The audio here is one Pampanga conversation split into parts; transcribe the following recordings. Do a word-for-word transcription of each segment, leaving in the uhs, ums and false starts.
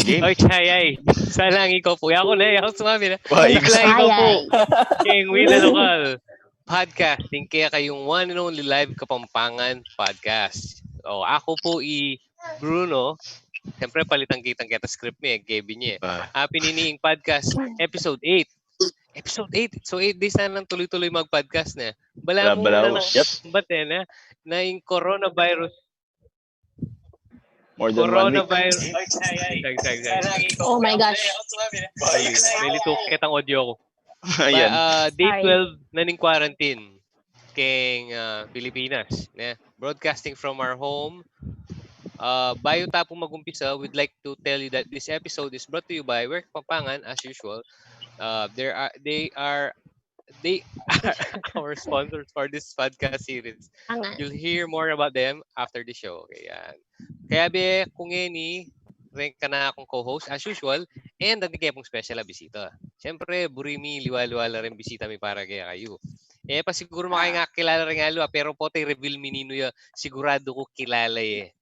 Game. Oy, Chayay. Sana ang ikaw po. Ako na, ako sumabi na. Why? Sana ang ikaw po. Ay, ay. Keng Wila Lokal Podcast, ing kekayung one and only live Kapampangan podcast. O, ako po i Bruno. Siyempre, palitan kitang keta script mi, eh, Kevin niya. Eh. Ah, Ah, pinini ing podcast, episode eight. Episode eight. So, eight days na nang tuloy-tuloy mag-podcast na. Bala Bala, mo bala na mo. nang Yep. Bat eh, na, na ing coronavirus. More than one week. Coronavirus. Ay, ay, ay. Tag, tag, tag. Oh my gosh. Sorry, may lituk ketang audio ko. Ayan. Ba, ah, day Sorry. twelve na ning quarantine keng ah, Pilipinas. Ne? Broadcasting from our home. Uh, bayo ta po mag-umpisa, we'd like to tell you that this episode is brought to you by Work Papangan, as usual. Uh, there are, they are, they are our sponsors for this podcast series. Angan. You'll hear more about them after the show. Okay, yan. Kaya be, kung ngeni, reng kanakung co-host, as usual, and atin kaya pong special a bisita. Siyempre, buri mi, liwa-liwa la rin bisita mi para kaya kayu. Eh, pa siguro makaya nga kilala rin nga liwa, pero pota i-reveal mi ninu ya, sigurado ku kilala ye.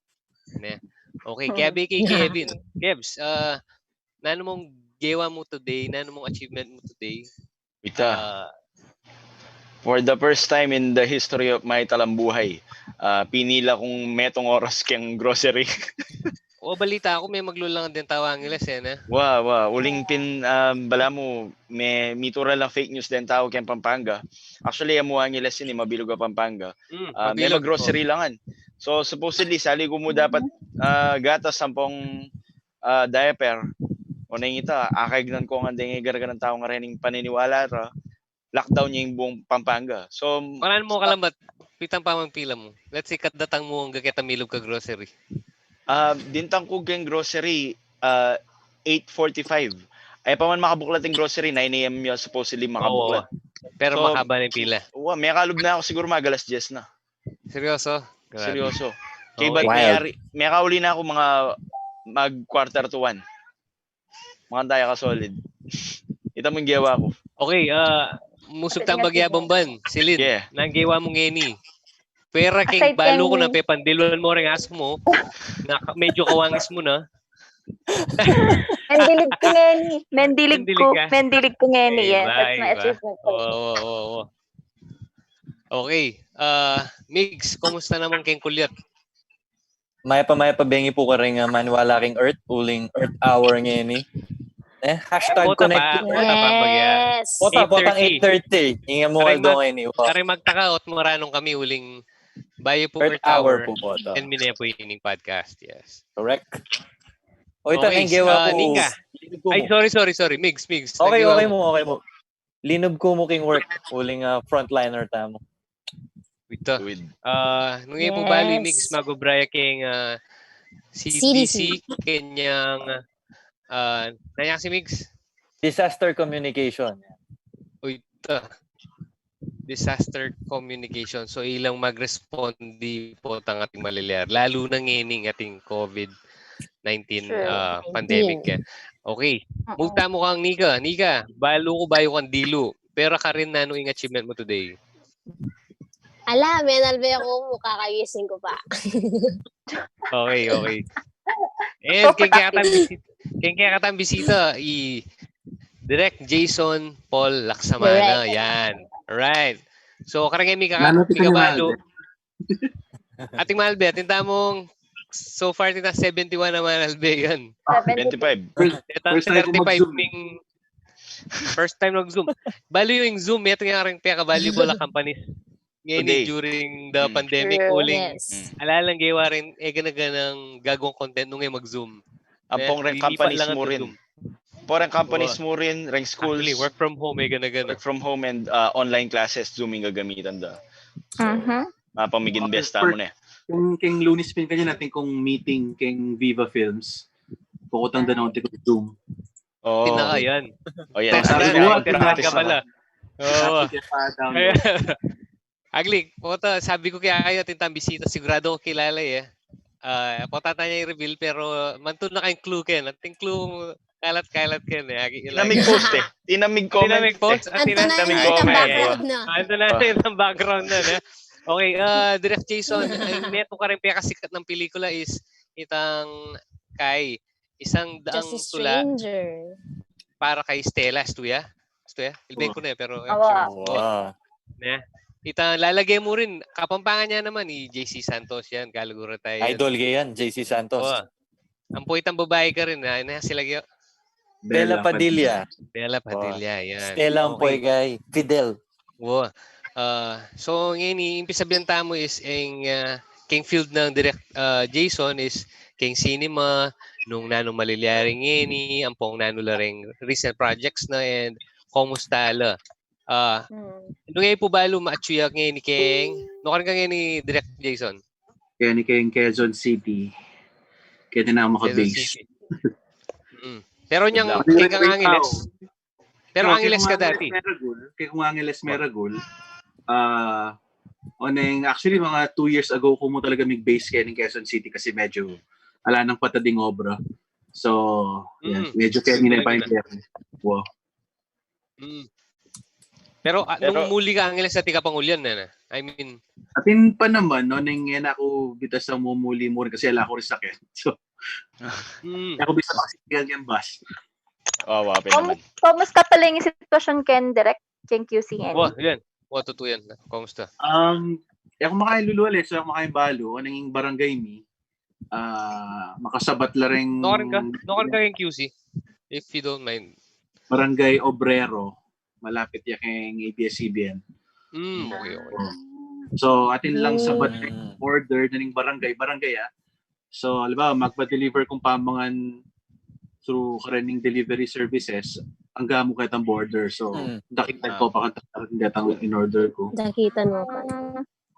Ne? Okay, kaya be kay Kevin. Kevs, ah, nanu mung gewa mu today, nanu mung achievement mu today? Ita, Ah, for the first time in the history of my talambuhay, ah, pinila kung metung oras keng grocery. o balita ku, me maglulangan den tau Angeles, eh, ne? Wa, wa. Uling pin, ah, bala mu, me, mitura lang fake news den tau keng Pampanga. Actually, amu Angeles ini, mabilug a Pampanga. Mm, Ah, me mabilug. mag-grocery langan. So, supposedly, sali ku mu dapat ah, gatas, sampung ah, diaper. O na ita, akaignan ku ngan deng igaraga nang tau ngarin ing paniniwala ra, lockdown ya ing buung Pampanga. So, Paran mu kalambat, pitang pamangpila mu. Let's say, kadatang mu angga keta milub ka grocery. ah, dintang ku keng grocery, ah, eight forty-five. Ay pa man makabuklat ing grocery, nine a.m. ya supposedly makabuklat. Pero So, mahaba na ing pila. Wa, mekalub na ku siguro mag alas diyes na. Seryoso? Grabe. Seryoso. Okay. Kaya ba't Wild. mayari, mekauli na ku mga mag quarter to one. Mga taya ka solid. Ita mu ing gewa ku. Okay, ah, musug tang bagya bamban, Celine. Yeah. Nanu ing gewa mu ngeni? Pera keng Aside balu ku keng- na pepandiluan mu ring asu mu, na ka- medyo kawangis mu na. Mendilig ku ngeni. Mendilig Mendilig ku. ka? Mendilig ku ngeni. Ay, Yes, iba, that's my iba. achievement. Oo, oo, oo. Okay. Ah, Migs, kumusta naman keng kulyat? Mayap a mayap a bengi pu karing ah, maniwala king Earth, uling Earth Hour ngeni. Eh, hashtag Pota connect. pa, pota pa bagya. Yes. Pota, potang Eight thirty. Eight thirty. Ing amu Karing aldo mag- ngeni. Wow. Karing magtaka, ot maranong kami uling bayu pu Earth Earth Hour Hour. pu, pota. Ten minute pu ining podcast, yes. Correct. O, ita, Okay, ing gewa ah, ku. Nika. Linub ku Ay, mu. sorry, sorry, sorry. Migs, Migs. Okay, Nanu ing gewa okay mu? mu, okay mu. Linub ku mu king work. Uling ah, frontliner tamu. Ita. With Ah, nung ipu balu i Migs, Yes. magubraya keng ah, C D C, C D C. Kenyang, ah, nanu yang C D C, Migs? Disaster communication. O, ita. Disaster communication. So, ilang magrespondi potang ating malilyari. Lalu na ngeni ing ating COVID nineteen Sure. ah, pandemic. Yan. Okay. Oo. Move tamu kang Nika. Nika, balu ku bayu kang dilu. Pero karin, nanu ing achievement mu today? Ala, menalbe ku mu, kakagising ku pa. Okay, okay. And keng kekatang bisita, keng kekatang bisita, i Direk Jason Paul Laksamana. Direk. Yan. Alright. So, karing mi kaka-, Nanu, tika mi ni kabalu. Manalbe. Ating Manalbe, atin tamung so far, ita seventy-one na Manalbe yan. Ah, Seventy. twenty-five. First, Ita first time ku thirty-five mag-Zoom. Ning first time nag-Zoom. Balu ing Zoom, ito nga rin pinaka-valuable a companies. Ngayon, Today. During the Mm. pandemic, True, uling yes. Mm. alalang gewa rin, e gana-ganang gagawang content nung e mag-Zoom. Ampong Eh, reng lilipat companies lang mu at rin. Zoom. Ampong reng companies Oo. mu rin, reng schools, Actually, work from home, e gana-gana. work from home and uh, online classes, Zoom ing gagamitan da. So, Mhm. mapamig-invest Okay, tamu na. Keng, keng Lunes pin kanyan, atin kung meeting keng Viva Films. Kukutang da naman kung Zoom. Oh. Tinaka yan. Oh, yan. Teka, Sabi tinaka, ko, tinaka practice pala. na. Oo. Sabi ko, pa-download. Kaya, Agli, pota, sabi ku kaya, atin tang bisita, sigurado ku kilala e. Ah, pota tana i-reveal, pero mantun na keng clue ken. Atin clue, kalat-kalat ken e. Agi, Ina mig post e. Ina mig comment. Ina mig post, atin Anto na, Ina mig itang comment. Background na. Anto na, Ah. itang background na, ne? Okay, ah, Direk Jason, ang metung karing pinakasikat nang pelikula is itang kay isang daang Just a tula stranger. Para kay Stella, estu ya? Estu ya? Ilbe Oh. ku na, pero Awa. Oh, na. Ita, lalage mu rin, Kapampangan ya naman, i J C Santos yan, kaluguran tayu yan. Idol ke yan, J C Santos. Oh. Ampo itang babai karin, na, na sila gyo. Bella Padilla. Bella Padilla, yan. Stella ampo Okay. ikay, Fidel. Wo. Ah, so, ngeni, ing pisabian tamu is ing, ah, keng field nang Direk, ah, Jason is keng cinema, nung nanu malilyaring ngeni, ampong nanu la ring recent projects na, and kumusta la. Ah, Hmm. nung ngeni pu balu, maatyu ya ngeni keng, nukarin ka ngeni, Direk Jason? Keni keng Quezon City. Keni na Quezon maka-base. City. Mm. Pero nyang Good luck. keng kang Angeles. Pero Pero Angeles ka kung dati. Angeles Meragul, kaya kung Angeles Meragul, ah, oneng, actually, mga two years ago ku mu talaga mig-base kaya ning Quezon City kasi medyo ala nang patad ing obra. So, yeah, Mm. medyo kaya nila Talaga. Wow. Mm. Pero, ah, Pero nung muli ka Angeles, atin ka pang ulyan na, na. I mean, Atin pa naman, no, neng yan aku bitas ang mumuli mu rin kasi ala ku rin sakit. So, mm. aku bitas ang single yung bus. Oh, wape Kamu- naman. Kamusta pala yung sitwasyon ken Direk, ken Q C N? Wa, yan. Wa, tutu yan. Kumusta? Um, e aku makain lulual eh, so e aku makain balu, o nanging barangay mi, ah, makasabat la ring Nukarin ka? Nukarin ka keng Q C? If you don't mind. Barangay Obrero, malapit ya keng A B S C B N. Mm, okay, okay. So, atin lang sabat Mm. order na ning barangay, barangay ah. So, halimbawa, magpa-deliver kung pamangan through karening delivery services, angga mu ketang border. So, Mm. dakit Ah. ko pa ketang in order ku. Dakitan mu pa.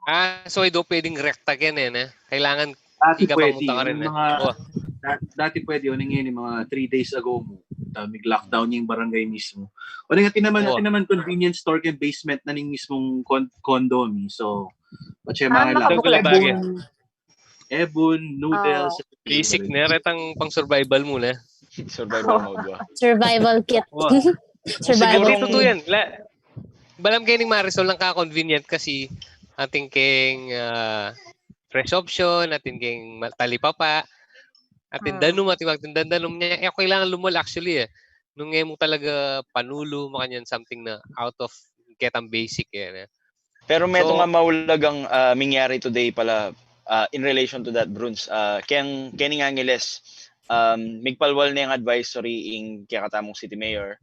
Ah, so, e do pwedeng rekta ken e, ne? Kailangan Dati ika pa pwede, munta ka rin, yung eh. mga, Oh. da- dati pwede, o nang yun, yung mga three days ago mu, ta, mig-lockdown yung barangay mismo. O nang atin naman, Oh. atin naman convenience store keng basement na ning mismong con- condo mi. So, patse Ah, mga makabuklat. Bagay. Ebon, ebon, noodles. Oh. Basic na, retang pang survival mu na. Survival mode ba? Survival kit. Wa. Survival Siguro Hindi, tutu kit. yan. La, balam keng Marisol lang ka convenient kasi atin keng, ah, Fresh Option, atin keng ma- Talipapa, atin Ah. danum, atin magtindan danum niya. E, kailangan lumual actually e. Nung e mu talaga panulu, makanyan something na out of ketang basic e. Ne? Pero metung So, a maulagang, ah, mingyari today pala, ah, in relation to that, Bruns. Ah, keng, keng Angeles, um, migpalwal na yang advisory ing kekatamung city mayor.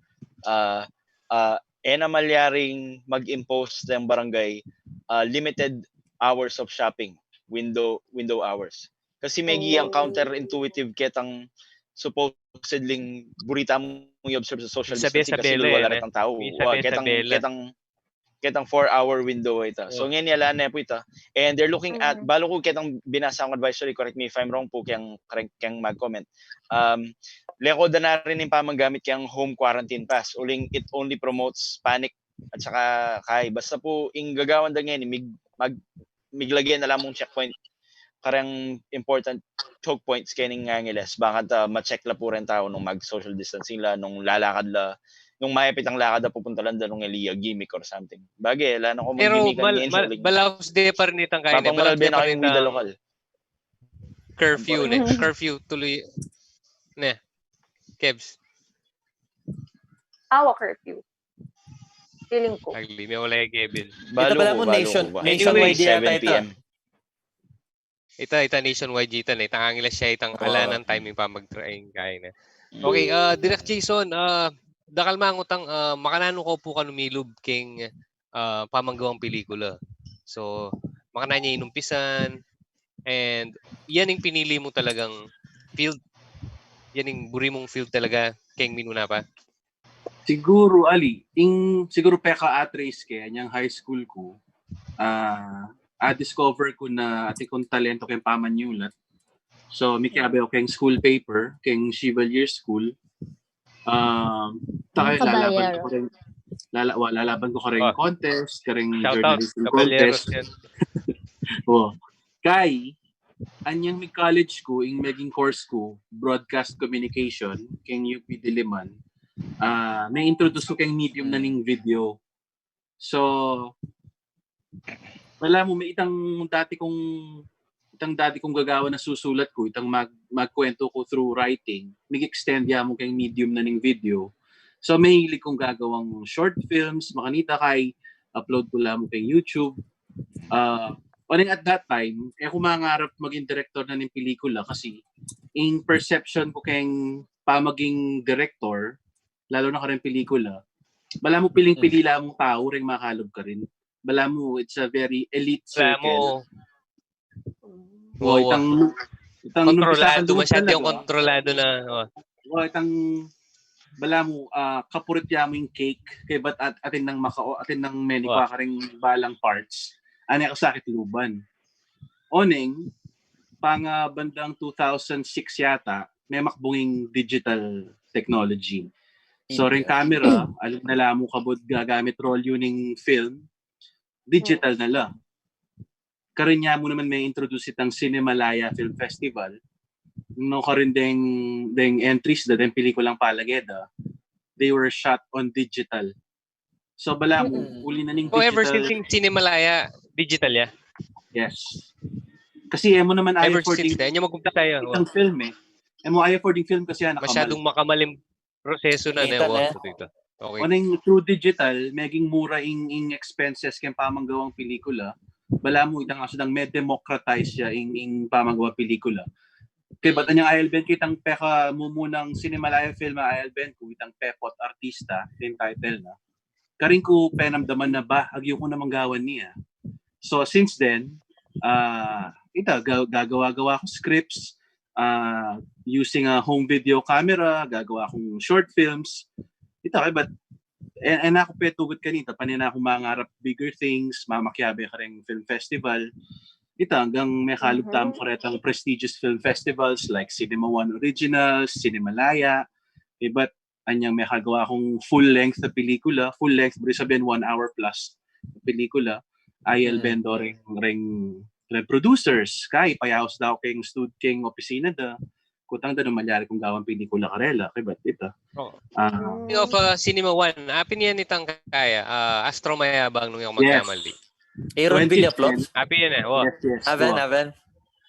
Ah, ah, e na malyaring mag-impose deng barangay, ah, limited hours of shopping, window window hours. Kasi megi yang Oh. counterintuitive ketang supposedly buri tamung i-observe sa social Sabi, distancing kasi sabi, lulwal eh, la retang tau. Sabi, Wa, ketang, sabi, ketang, ketang four-hour window ita. So, Oh. ngeni ala na pu ita. And they're looking at, Mm. balu ku ketang binasa kung advisory, correct me if I'm wrong pu, keng, keng mag-comment. Um, leko da na rin ing pamanggamit keng home quarantine pass. Uling it only promotes panic at saka kay. Basta pu, ing gagawan da ngeni, mig, mag, miglage na la mung checkpoint. Kareng important choke points keni ning Angeles. Baka ta ma-check la pu reng tau nung mag-social distancing la, nung lalakad la, nung mayapit ang lakad na pupunta la da, nung e la gimik or something. Bagay, ala na ku Pero manggimikan mal, ngeni, mal, uling balaus de pa rin itang kain. Mapamalad Balaus de na pa kayong rin Vida itang Local. Curfew, ne? Mhm. Curfew tuloy. Ne? Kebs. Awa, curfew. Feeling ku. Agli, me wala keng Kevin. Balu Ita pala ku, mo, balu nation-, ku. Balu Anyway, ku, ku, nationwide yata seven ita. P M. Ita, ita nationwide ita, ne? Itang Angeles ya, itang Oo. ala nang timing pamagtrain kain, ne? Mm. Okay, ah, Direk Jason, ah, dakal mang utang, ah, makananu ka pu kanumilub keng, ah, pamanggawang pelikula. So, makananu ya inumpisan, and yan ing pinili mung talagang field, yan ing buri mung field talaga keng minuna pa. Siguro, ali, ing siguro peka-a-trace ke, anyang high school ku, ah, a-discover ku na atin kung talento keng pamanyulat. So, mikiabe ku keng school paper, keng Chevalier School. Um, takay, lalaban Caballero. ku kareng, lala, wa, lalaban ku kareng Oh. contest, kareng Shout out, journalism Caballeros contest. yan. Oh. Kay, anyang mig-college ku, ing meging course ku, broadcast communication, keng U P Diliman. Ah, na-introduce ku keng medium na Hmm. ning video. So, wala mu, me itang dati kung itang dati kung gagawan na susulat ku, itang mag, magkwento ku through writing, mig-extend ya mu keng medium na ning video. So, mahilig kung gagawang short films, makanita ka, i-upload ku la mu keng YouTube. Ah, oneng at that time, e ku mangarap maging director na ning pelikula kasi ing perception ku keng pamaging director, lalo na kareng pelikula, balamu piling-pili la mung tau reng makalub karin. Balamu, it's a very elite circle. Wow, itang, itang kontrolado, masyado yung kontrolado na. Oh. Wow, itang, balamu, ah, kapurit ya mu ing cake, kaybat at, atin nang maka-, atin nang menikwa kareng balang parts. Ane kasakit luban. Oneng, pang, ah, bandang two thousand six yata, memakbung ing digital technology. So, reng camera, alam na la mu kabud gagamit rolyo ning film, digital na la. Karin ya mu naman mai-introduce itang Cinemalaya Film Festival. No, karin deng, deng entries da, deng pelikulang palage da, they were shot on digital. So, balamu, uli na ning digital. Oh, ever since ing Cinemalaya, digital ya? Yes. Kasi e mu naman affording itang film e. E mu affording film kasi, ah, masyadung makamalim proseso na, ne? Oneng through digital, meging mura ing, ing expenses keng pamanggawang pelikula. Balamu, itang asu dang me-democratize ya ing, ing pamanggawang pelikula. Kaybat anyang ayalben ku itang pekamumunang Cinemalaya film a ayalben ku, itang Pepot Artista, ing title na. Karin ku penamdaman na ba, agyu ku namang gawan ni. So, since then, ah, ita, ga-, gagawa-gawa ku scripts, ah, using a home video camera, gagawa kung short films. Ita, kaybat, e, e na ku petugut kanita, pane na kung mangarap bigger things, mamakiabe kareng film festival. Ita, anggang mekalub tamu karetang prestigious film festivals like Cinema One Originals, Cinemalaya. Kaybat, anyang mekagawa kung full length na pelikula, full length, buri sabian one hour plus na pelikula, ayalben do reng, reng, reng producers, kay payaus da ku keng stud-, keng opisina da, kutang da nung malyari kung gawan pelikula karela, kaybat ita. Oh. Ah. Speaking of, uh, Cinema One, apin yan itang kaya, uh, Astro Mayabang nung e ku magkamali. Aaron Villaflor? Apin yan e, oh. Yes, yes. Aven, aven.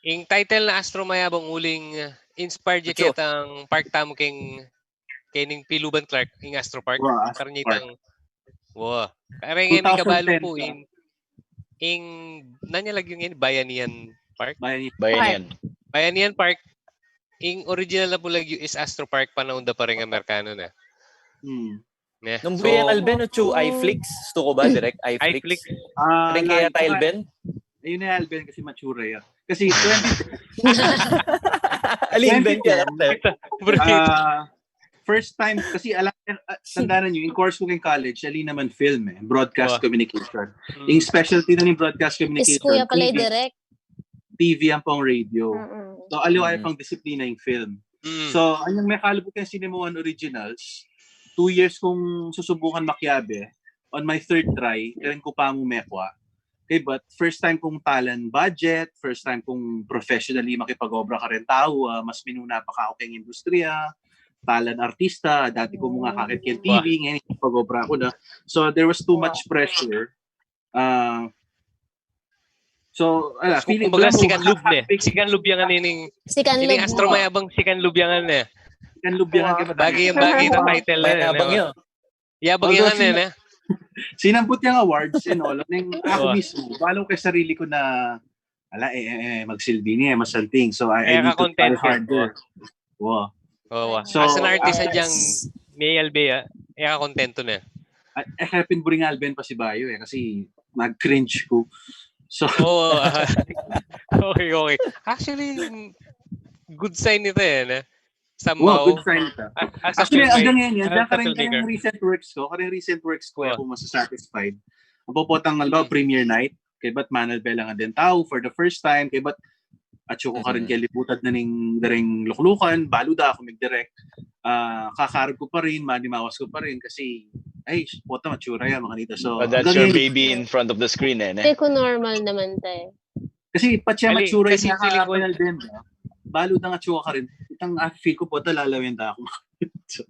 Ing title na Astro Mayabang uling, uh, inspired ya ketang park tamu keng keng Piluban Clark, ing Astro Park. Wow, Astro Park. Kareng itang, wow. Kareng e mikabalu pu, ing, ing, nanu ya lagyu ngeni, Bayanihan Park? Bayanihan. Bayanihan. Bayanihan Park, ing original na pu lagyu is Astro Park, panaun da pa reng Amerikano na. Hmm. Ne? Nung so, buri yang alben, atsu iFlix, gustu ku ba, direct iFlix? iFlix. Ah, kareng kaya ta alben? Ayun na, alben kasi matsura ya. Kasi twenty, alin twenty ten, ah, first time, kasi ala, ah, tandaan nyo, yung course ko in college, ali naman film e, broadcast communication. Mm. Yung specialty na yung broadcast communication, kuya pala, T V, direct. T V ampong radio. Mm-mm. So, aliwa pang disiplina yung film. Mm. So, anyang mekalub ku keng Cinema One Originals, two years kung susubukan makiabe, on my third try, karin ku pa mu mekwa. Kaybat first time kung talan budget, first time kung professionally makipag-obra kareng tau, ah, mas minuna pa kaku keng industriya, talan artista, dati ku mu nga kakit keng T V, ngeni makipag-obra ku na. So, there was too much pressure. Ah, so, ala, feeling ko, kumbaga, sikanlub ne. Sikanlub ya ngeni ning, sikanlub, ining Astro Mayabang, sikanlub ya ngeni. Sikanlub ya ngeni. Bagay, bagay na title na, Mayabang, no? Yabang ya ngeni, ne? Sinamput yang awards and all, neng aku mismu, balu ku keng sarili ku na, ala, e, e, e, magsilbi ne, masanting. So, I, I need to try harder. Wow. Oo. So, as an artist, ah, agyang miyayalbe, ah, e ka kontento na. E, e, kaya pin buri nga alben pasibayu e, kasi nag-cringe ku. So, oo, ah, okay, okay. Actually, good sign ita e, ne? Somehow, good sign ita. Actually, anggang ngeni, anggang kareng recent works ku, kareng recent works ku, e ku masasatisfied. Ang popotang, halimbawa, premiere night, kaybat manalbe la ngan deng tau for the first time, kaybat atsu ku karin kelibutan na ning dareng luklukan, balu da ku mig-direct. Ah, kakarag ku pa rin, manimawas ku pa rin kasi, ay, pota, matsura ya, makanita. So, that's your baby in front of the screen e, ne? Feeling ku normal naman ta e. Kasi patse matsura ya, kasi feeling ku, balu da nga atsu ku karin. Itang, ah, feel ku, pota, lalawen da ku.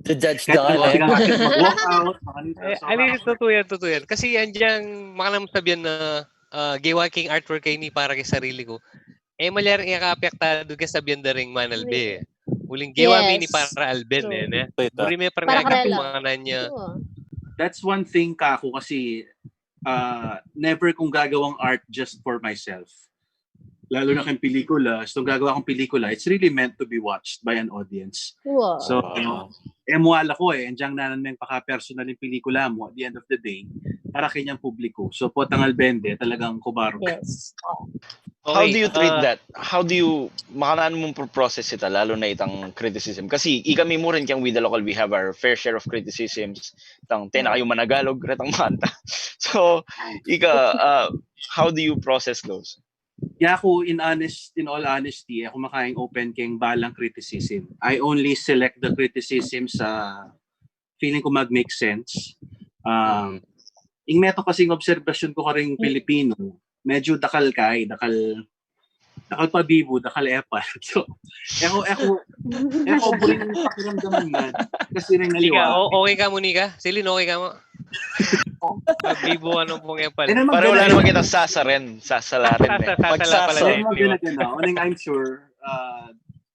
Judge da ka, e? Mag-walk out, makanita. E, so, ali, totoo yan, totoo yan. Kasi agyang, makanam sabian na, ah, gewa keng artwork ini para keng sarili ku. E malyaring ika apektadu keng sasabian da ring manalbe. Uling gewa mi ini para alben, e, ne? Buri me para karela. That's one thing kaku kasi, uh, never kung gagawang art just for myself. Lalo na keng pelikula, so gagawa kong pelikula, it's really meant to be watched by an audience. So, e mu ala ko, e, anyang nanan meng pakapersonal ing pelikula mu, at the end of the day, para kenyang publiko. So, potang alben de, talagang kubaro. Yes. How do you treat that? How do you, makananu mung pro-process ita, lalo na itang criticism? Kasi ikami mu rin keng We the Local, we have our fair share of criticisms. Itang tena kayu managalog, retang makanta. So, ika, uh, how do you process those? Yaku, in honest, in all honesty, aku makaing open keng balang criticism. I only select the criticism sa feeling ko mag-make sense. Um, ing meto kasing obserbasyon ku karing Pilipino, medyo dakal ka, e, dakal, dakal pabibu, dakal epal. So, e ku, e ku, e ku buring pakiramdaman na. Kasi rin Ika, naliwa. o- okay ka mu, Nika? Celine, okay ka mu? Pabibu, ano pung epal? E naman Para wala ganun. Naman kita sasaren, sasala rin. Sasa, Eh. sasala pala Magsasa. din. Ano mo ginagana? Oneng, I'm sure, uh,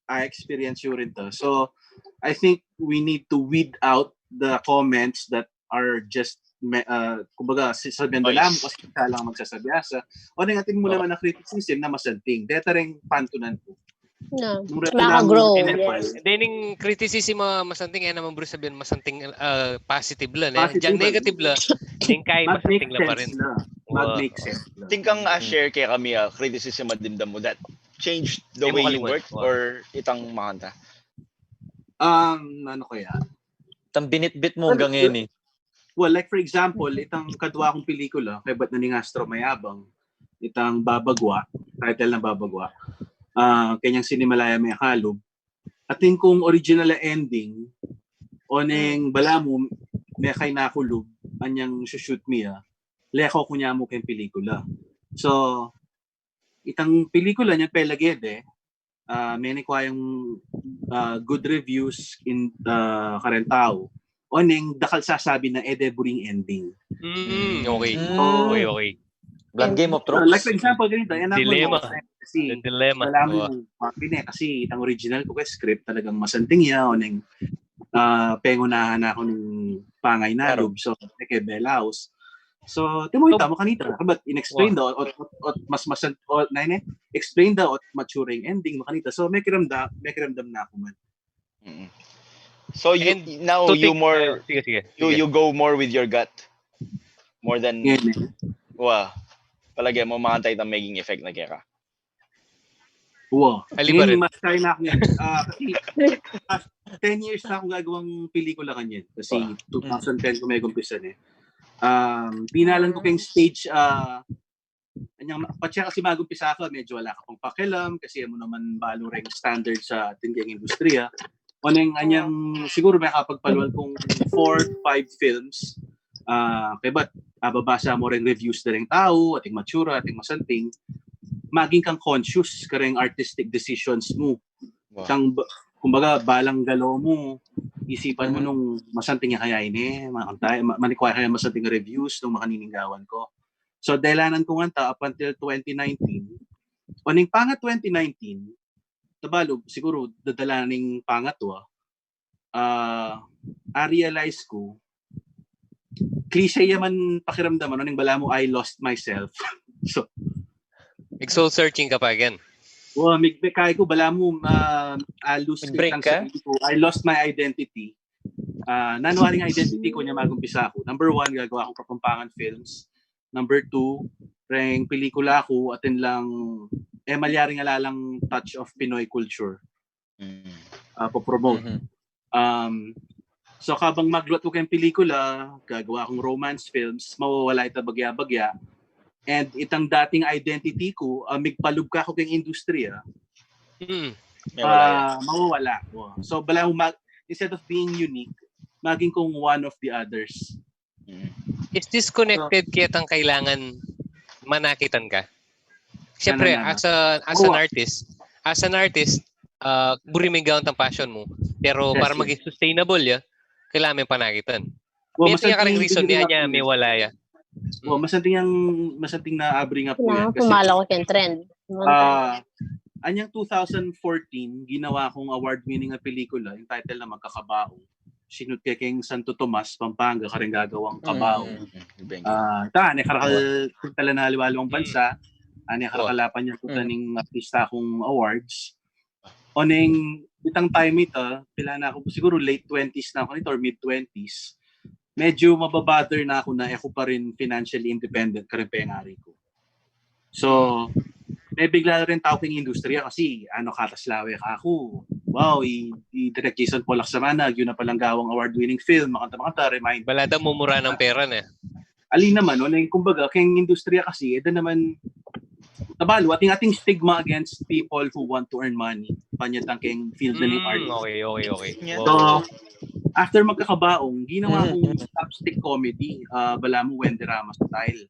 I experience you rin to. So, I think we need to weed out the comments that are just, me- uh, kumbaga, si- sabihan da Noise. Lang kasi isa lang magsasabi asa. Oneng, atin mu Oo. Naman na criticism na masanting. Deta ring pantunan ku. No. Nung Baka grow. Epal. Yes. Then, ing criticism, ah, masanting, e naman buri sabian masanting, ah, positive la, ne? Positive Diyan la. Negative la. Ing kai Mag-make masanting la pa rin. sense na. Wow. Mag-make sense na. Tingkang, ah, share kaya kami, ah, criticism a dimdam mu that changed the Ay, way you makalimut. work Wow. or itang makanta? Um, ano kaya? Itang binitbit mu hanggang ngayon, e. Well, like for example, itang kadwa kung pelikula, kaybat na ning Astro Mayabang, itang Babagwa, title na Babagwa. Ah, kanyang Cinemalaya Mekayalub. Atin kung original a ending, oneng balamu, mekay na kulub, anyang shoot mi, a, leko ku nya mu keng pelikula. So, itang pelikula nyang Pelagede, ah, menikwa yang, ah, good reviews in, ah, kareng tau. Oneng dakal sasabi na e de buring ending. Mm, okay. Mm. Okay, okay. Blang Game of So, Thrones. like for example, ganito, yan ang Dilemma. mga kasi The dilemma. Balamu, Oo. mapine, kasi itang original ku keng script talagang masanting ya, oneng, ah, pengunahan na ku ning pangay na Claro. lub, so, e ke Belaus. So, timo ita, makanita, kabat, in-explain da, ot, ot, ot, mas masan, ot, na ini, explain da, ot, mature ing ending, makanita. So, mekiramdam, mekiramdam na ku man. Mm. So you And now to you take, more uh, sige, sige, you sige. You go more with your gut more than Ngayon, wa palagi mo makanta itang maging effect na kaya ka. Wow. Ali pa rin. Mas kaya na ako ngayon. Ah, kasi, ah, ten years na akong gagawang pelikula kanyan. Kasi Wow. two thousand ten ko may kumpisan eh. Um, binalan ko kayong stage, ah, anyang, patse kasi magumpisa ka, medyo wala ka pang pakialam kasi amo naman balu ring standard sa atin kayong industriya. Oneng anyang, siguro may kapagpaluan kong four, five films. Ah, kaya ba't ababasa mo ring reviews na ring tao, ating matsura, ating masanting, maging kang conscious kareng artistic decisions mo. Wow. Kang, kumbaga, balang galo mo, isipan mo nung masanting ya kaya ini, makanta, ma- manikwaya kaya masanting reviews nung makanininggawan ko. So, dailanan ko nga ta up until twenty nineteen. O ning pangat twenty nineteen, tabalu, siguro dadalanan ning pangatwa, ah, a-realize ko, cliche ya man pakiramdaman, o ning balamu, I lost myself. So, Nag-soul searching ka pa again. Wa, mig-, kaya ko, balamu, ah, I lose Nag-break itang ka? Sarili ko. I lost my identity. Ah, nanu aring identity ko nya magumpisa ako. Number one, gagawa akong Kapampangan films. Number two, reng pelikula ko, atin lang, eh, malyaring alalang touch of Pinoy culture. Mm. Ah, po-promote. Mhm. Um, so, kabang magluat ko kayong pelikula, gagawa akong romance films, mawawala ita bagya-bagya. And itang dating identity ko, ah, migpalub ka ako kayong industriya, Hmm. May wala yan. ah, mawawala. Wow. So, bala, mag, instead of being unique, maging kong one of the others. Mm. Is this connected kaya tang kailangan manakitan ka? Siyempre, Ano, ano? as a, as an Oo. artist, as an artist, ah, buri mo yung gawin tang passion mo. Pero Yes, para yes. maging sustainable ya, kailangan may panakitan. Wow, May tiya ka ring masanting reason bring niya, up niya, yun. May wala ya. Wow, masanting yang, masanting na bring up ko Kailangan yan. Kasi, pumalaw ka yung trend. ah, Anyang two thousand fourteen, ginawa kung award-winning a pelikula, entitled na Magkakabaong. Sinut ke keng Santo Tomas, Pampanga, kareng gagawang kabaong. Mm, mm, mm. Ah, ta, ane karakal tala na aliwa-aliwang bansa, ane karakal apan ya kuta ning artista kung awards. Oneng itang time ita, pila na ku, siguro late twenties na ku nita or mid twenties. Medyo mababother na ku na e ku pa rin financially independent kareng pengari ku. So, mebigla la ring tau keng industriya kasi, ano, katas lawe kaku. Wow, i, i Direk Jason Paul Laksamanag, yun na palang gawang award-winning film, makanta-makanta, remind. Bala da mumura nang pera na. Ali naman, oneng kumbaga, keng industriya kasi, e da naman, tabalu, ating, ating stigma against people who want to earn money. Panyatang keng field na ning Mm, artist. okay, okay, okay. Nya. So, after Magkakabaong, ginawa Mm, kong mm. slapstick comedy, ah, bala mu Wendy Rama style,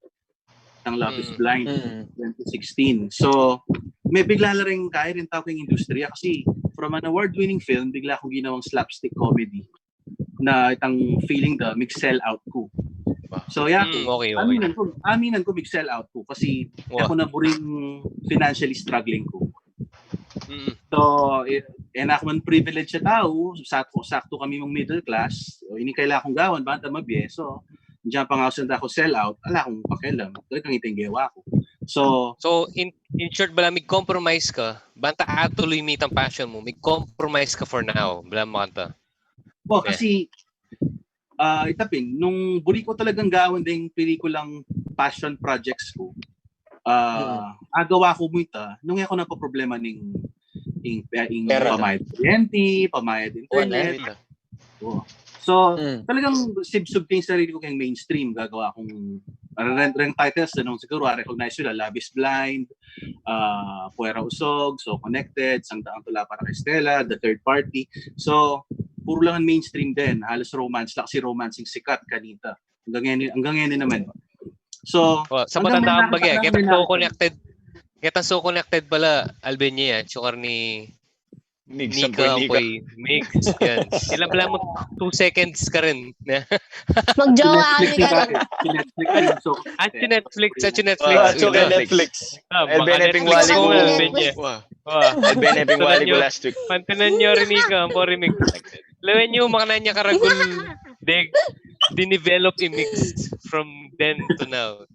ng Love is Mm. Blind, Mm. twenty sixteen. So, mebigla la ring kaya rin tau keng industriya kasi from an award-winning film, bigla kong ginawang slapstick comedy na itang feeling da, mig-sell out ku. So, yeah, Mm, okay, okay. aminan ku, aminan ku, mig-sell out ku kasi Wah. aku na buring financially struggling ku. Mm. So, e, e na ku man privilege a tau, sakto, sakto kami mang middle class, o, ini kailangan kong gawan, banta mabie, so, diyan pa nga ako senda ko sell out, ala kong pakialam, talagang ito yung gewa ko. So, So, in, in short, bala mig-compromise ka, banta atuloy mitang passion mu, mig-compromise ka for now, bala makanta. Well, Yeah. kasi, ah, itapin, nung buri ko talagang gawan ding pelikulang passion projects ko, ah, agawa ko mu ita, nung ako napaproblema ning, ing, ing Pera. Pamayad kuryente, pamayad Kuwan, internet. eh, ito. Oo. So, Mm. talagang sibsub ko yung sarili ko keng mainstream. Gagawa kong, ah, rent, rent titles, anong siguro, ah, recognize nila, Love is Blind, ah, Puwera Usog, So Connected, Sangdaang Tula para kay Stella, The Third Party. So, puro lang ang mainstream din. Halos romance lang kasi romancing sikat kanita. Hanggang ngayon, hanggang ngayon naman. So, Oh, sa hanggang patanda may kang bagay, nakita kita lang, so may connected. Kita so connected pala, Albania, yan. Tsaka ni Mig Nika, sampoy Nika. Poy, Mix, yan. Sila pala mo two seconds ka rin. Magjowa kami Netflix yung ka dati. Netflix yung so, At yung Netflix, at yung Netflix. Ah, Yun so na. Netflix. Ah, Elben baka Eping Netflix Wali ko ko. nga, Elben niya. Wah. Wah. Elben Eping Tanan Wali nyo, ko last week. Pantanan nyo rin ika, ang pori Mix. Lawen nyo, makananya karagul, deg, dinivelop i Mix from then to now.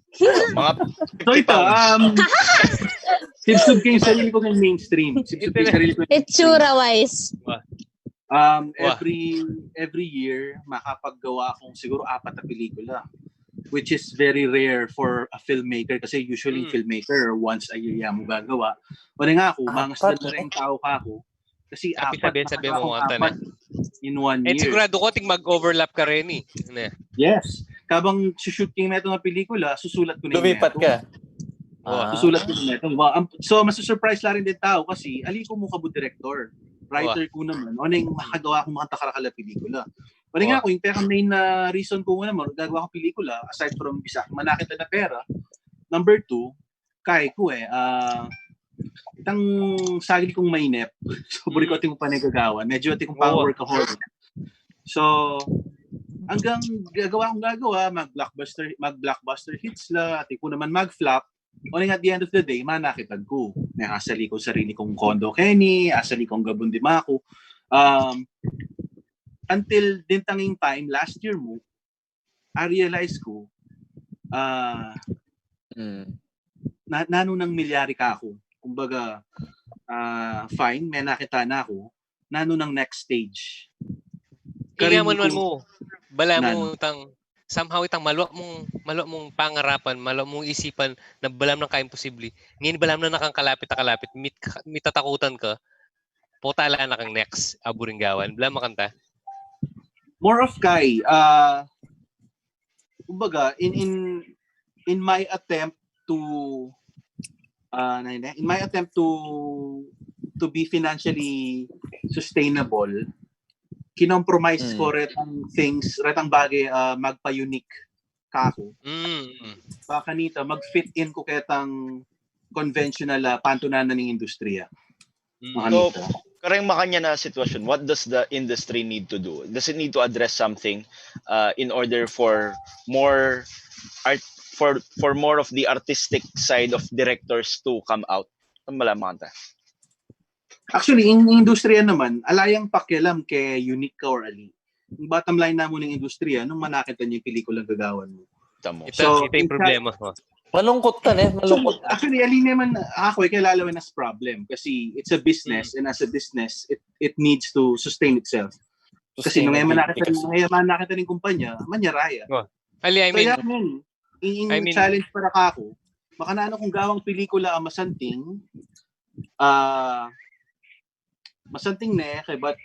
Mga So ito, um, sibsub ko yung sarili ko ng mainstream. Sibsub ko yung sarili ko ng mainstream. Itsura wise. Um, Wah. every every year, makapaggawa akong siguro apat na pelikula, which is very rare for a filmmaker kasi usually Mm. filmmaker once a year yan mo gagawa. O na nga ako, Apat, mangas na eh. Rin tao ka ako. Kasi Tapi apat, sabi, sabi mo makagawa kanta akong na. Apat in one Eh, year. Sigurado ko, ting mag-overlap ka rin eh. Ne? Yes. Kabang shoot kami ito nga pelikula, susulat ko na yung Lumipat neto. Ka. Wah. Ah. Susulat ko na ito. Wow. Am- So, masusurprise la rin din tao kasi ali ko mu kabu director. Writer ko naman. O na yung makagawa ko makanta karakala pelikula. O na nga Wah. Ako, yung pera main na reason ko naman, gagawa ko pelikula, aside from bisa, manakit na pera. Number two, kay ko eh, ah, itang saglit kong mainip. So, buri ko Mm. ating panagagawan. Medyo ating kong Oo. Workaholic. So, hanggang gagawa kong gagawa, mag-blockbuster, mag-blockbuster hits la, ating ko naman mag-flop. O na nga, at the end of the day, manakitag ko. May asali ko sarili kong condo keni, asali kong gabon di mako. Um, until din tanging time, last year mo, I realize ko, ah, Mm. na, nanu nang milyari ka ako. Kumbaga, ah, fine, may nakita na ako. Nanu nang next stage? Kaya Karin man man ko- mo, bala mo Nanu? Itang, somehow itang malwa mong, malwa mong pangarapan, malwa mong isipan na balam nang kaimposible. Ngayon balam na nakang kalapit a kalapit, mit, mitatakutan ka, potala na kang next, aburing gawan. Bala makanta. More of kay, ah, kumbaga, in, in, in my attempt to, ah, na yun eh, in my attempt to, to be financially sustainable, kinompromise Mm. ko retang things, retang bagay, ah, magpa-unique kako. Mm. Mm. Baka nita, mag-fit in ko ketang conventional, ah, pantunan na ning industriya. Mm. Mga So, nita. Kareng makanyan a sitwasyon, what does the industry need to do? Does it need to address something, uh, in order for more art, for for more of the artistic side of directors to come out? Ano bala makanta? Actually, ing industriya naman, ala yang pakialam ke unique ka or ali. Ing bottom line namu ning industriya, nung manakit na ing pelikulang gagawan mu. Tamo. Ita, so, ita yung problema. Malungkot ka, ne? Malungkot. So, actually, ali naman, ako, eh, kilala ko nas problem. Kasi it's a business, and as a business, it it needs to sustain itself. Kasi nung manakit na ing kumpanya, manyaraya. Oh. Ali, I mean, so, yan, in, in I mean, challenge para kako, makananu kung gawang pelikula a masanting, ah, uh, masanting ne, kaya ba't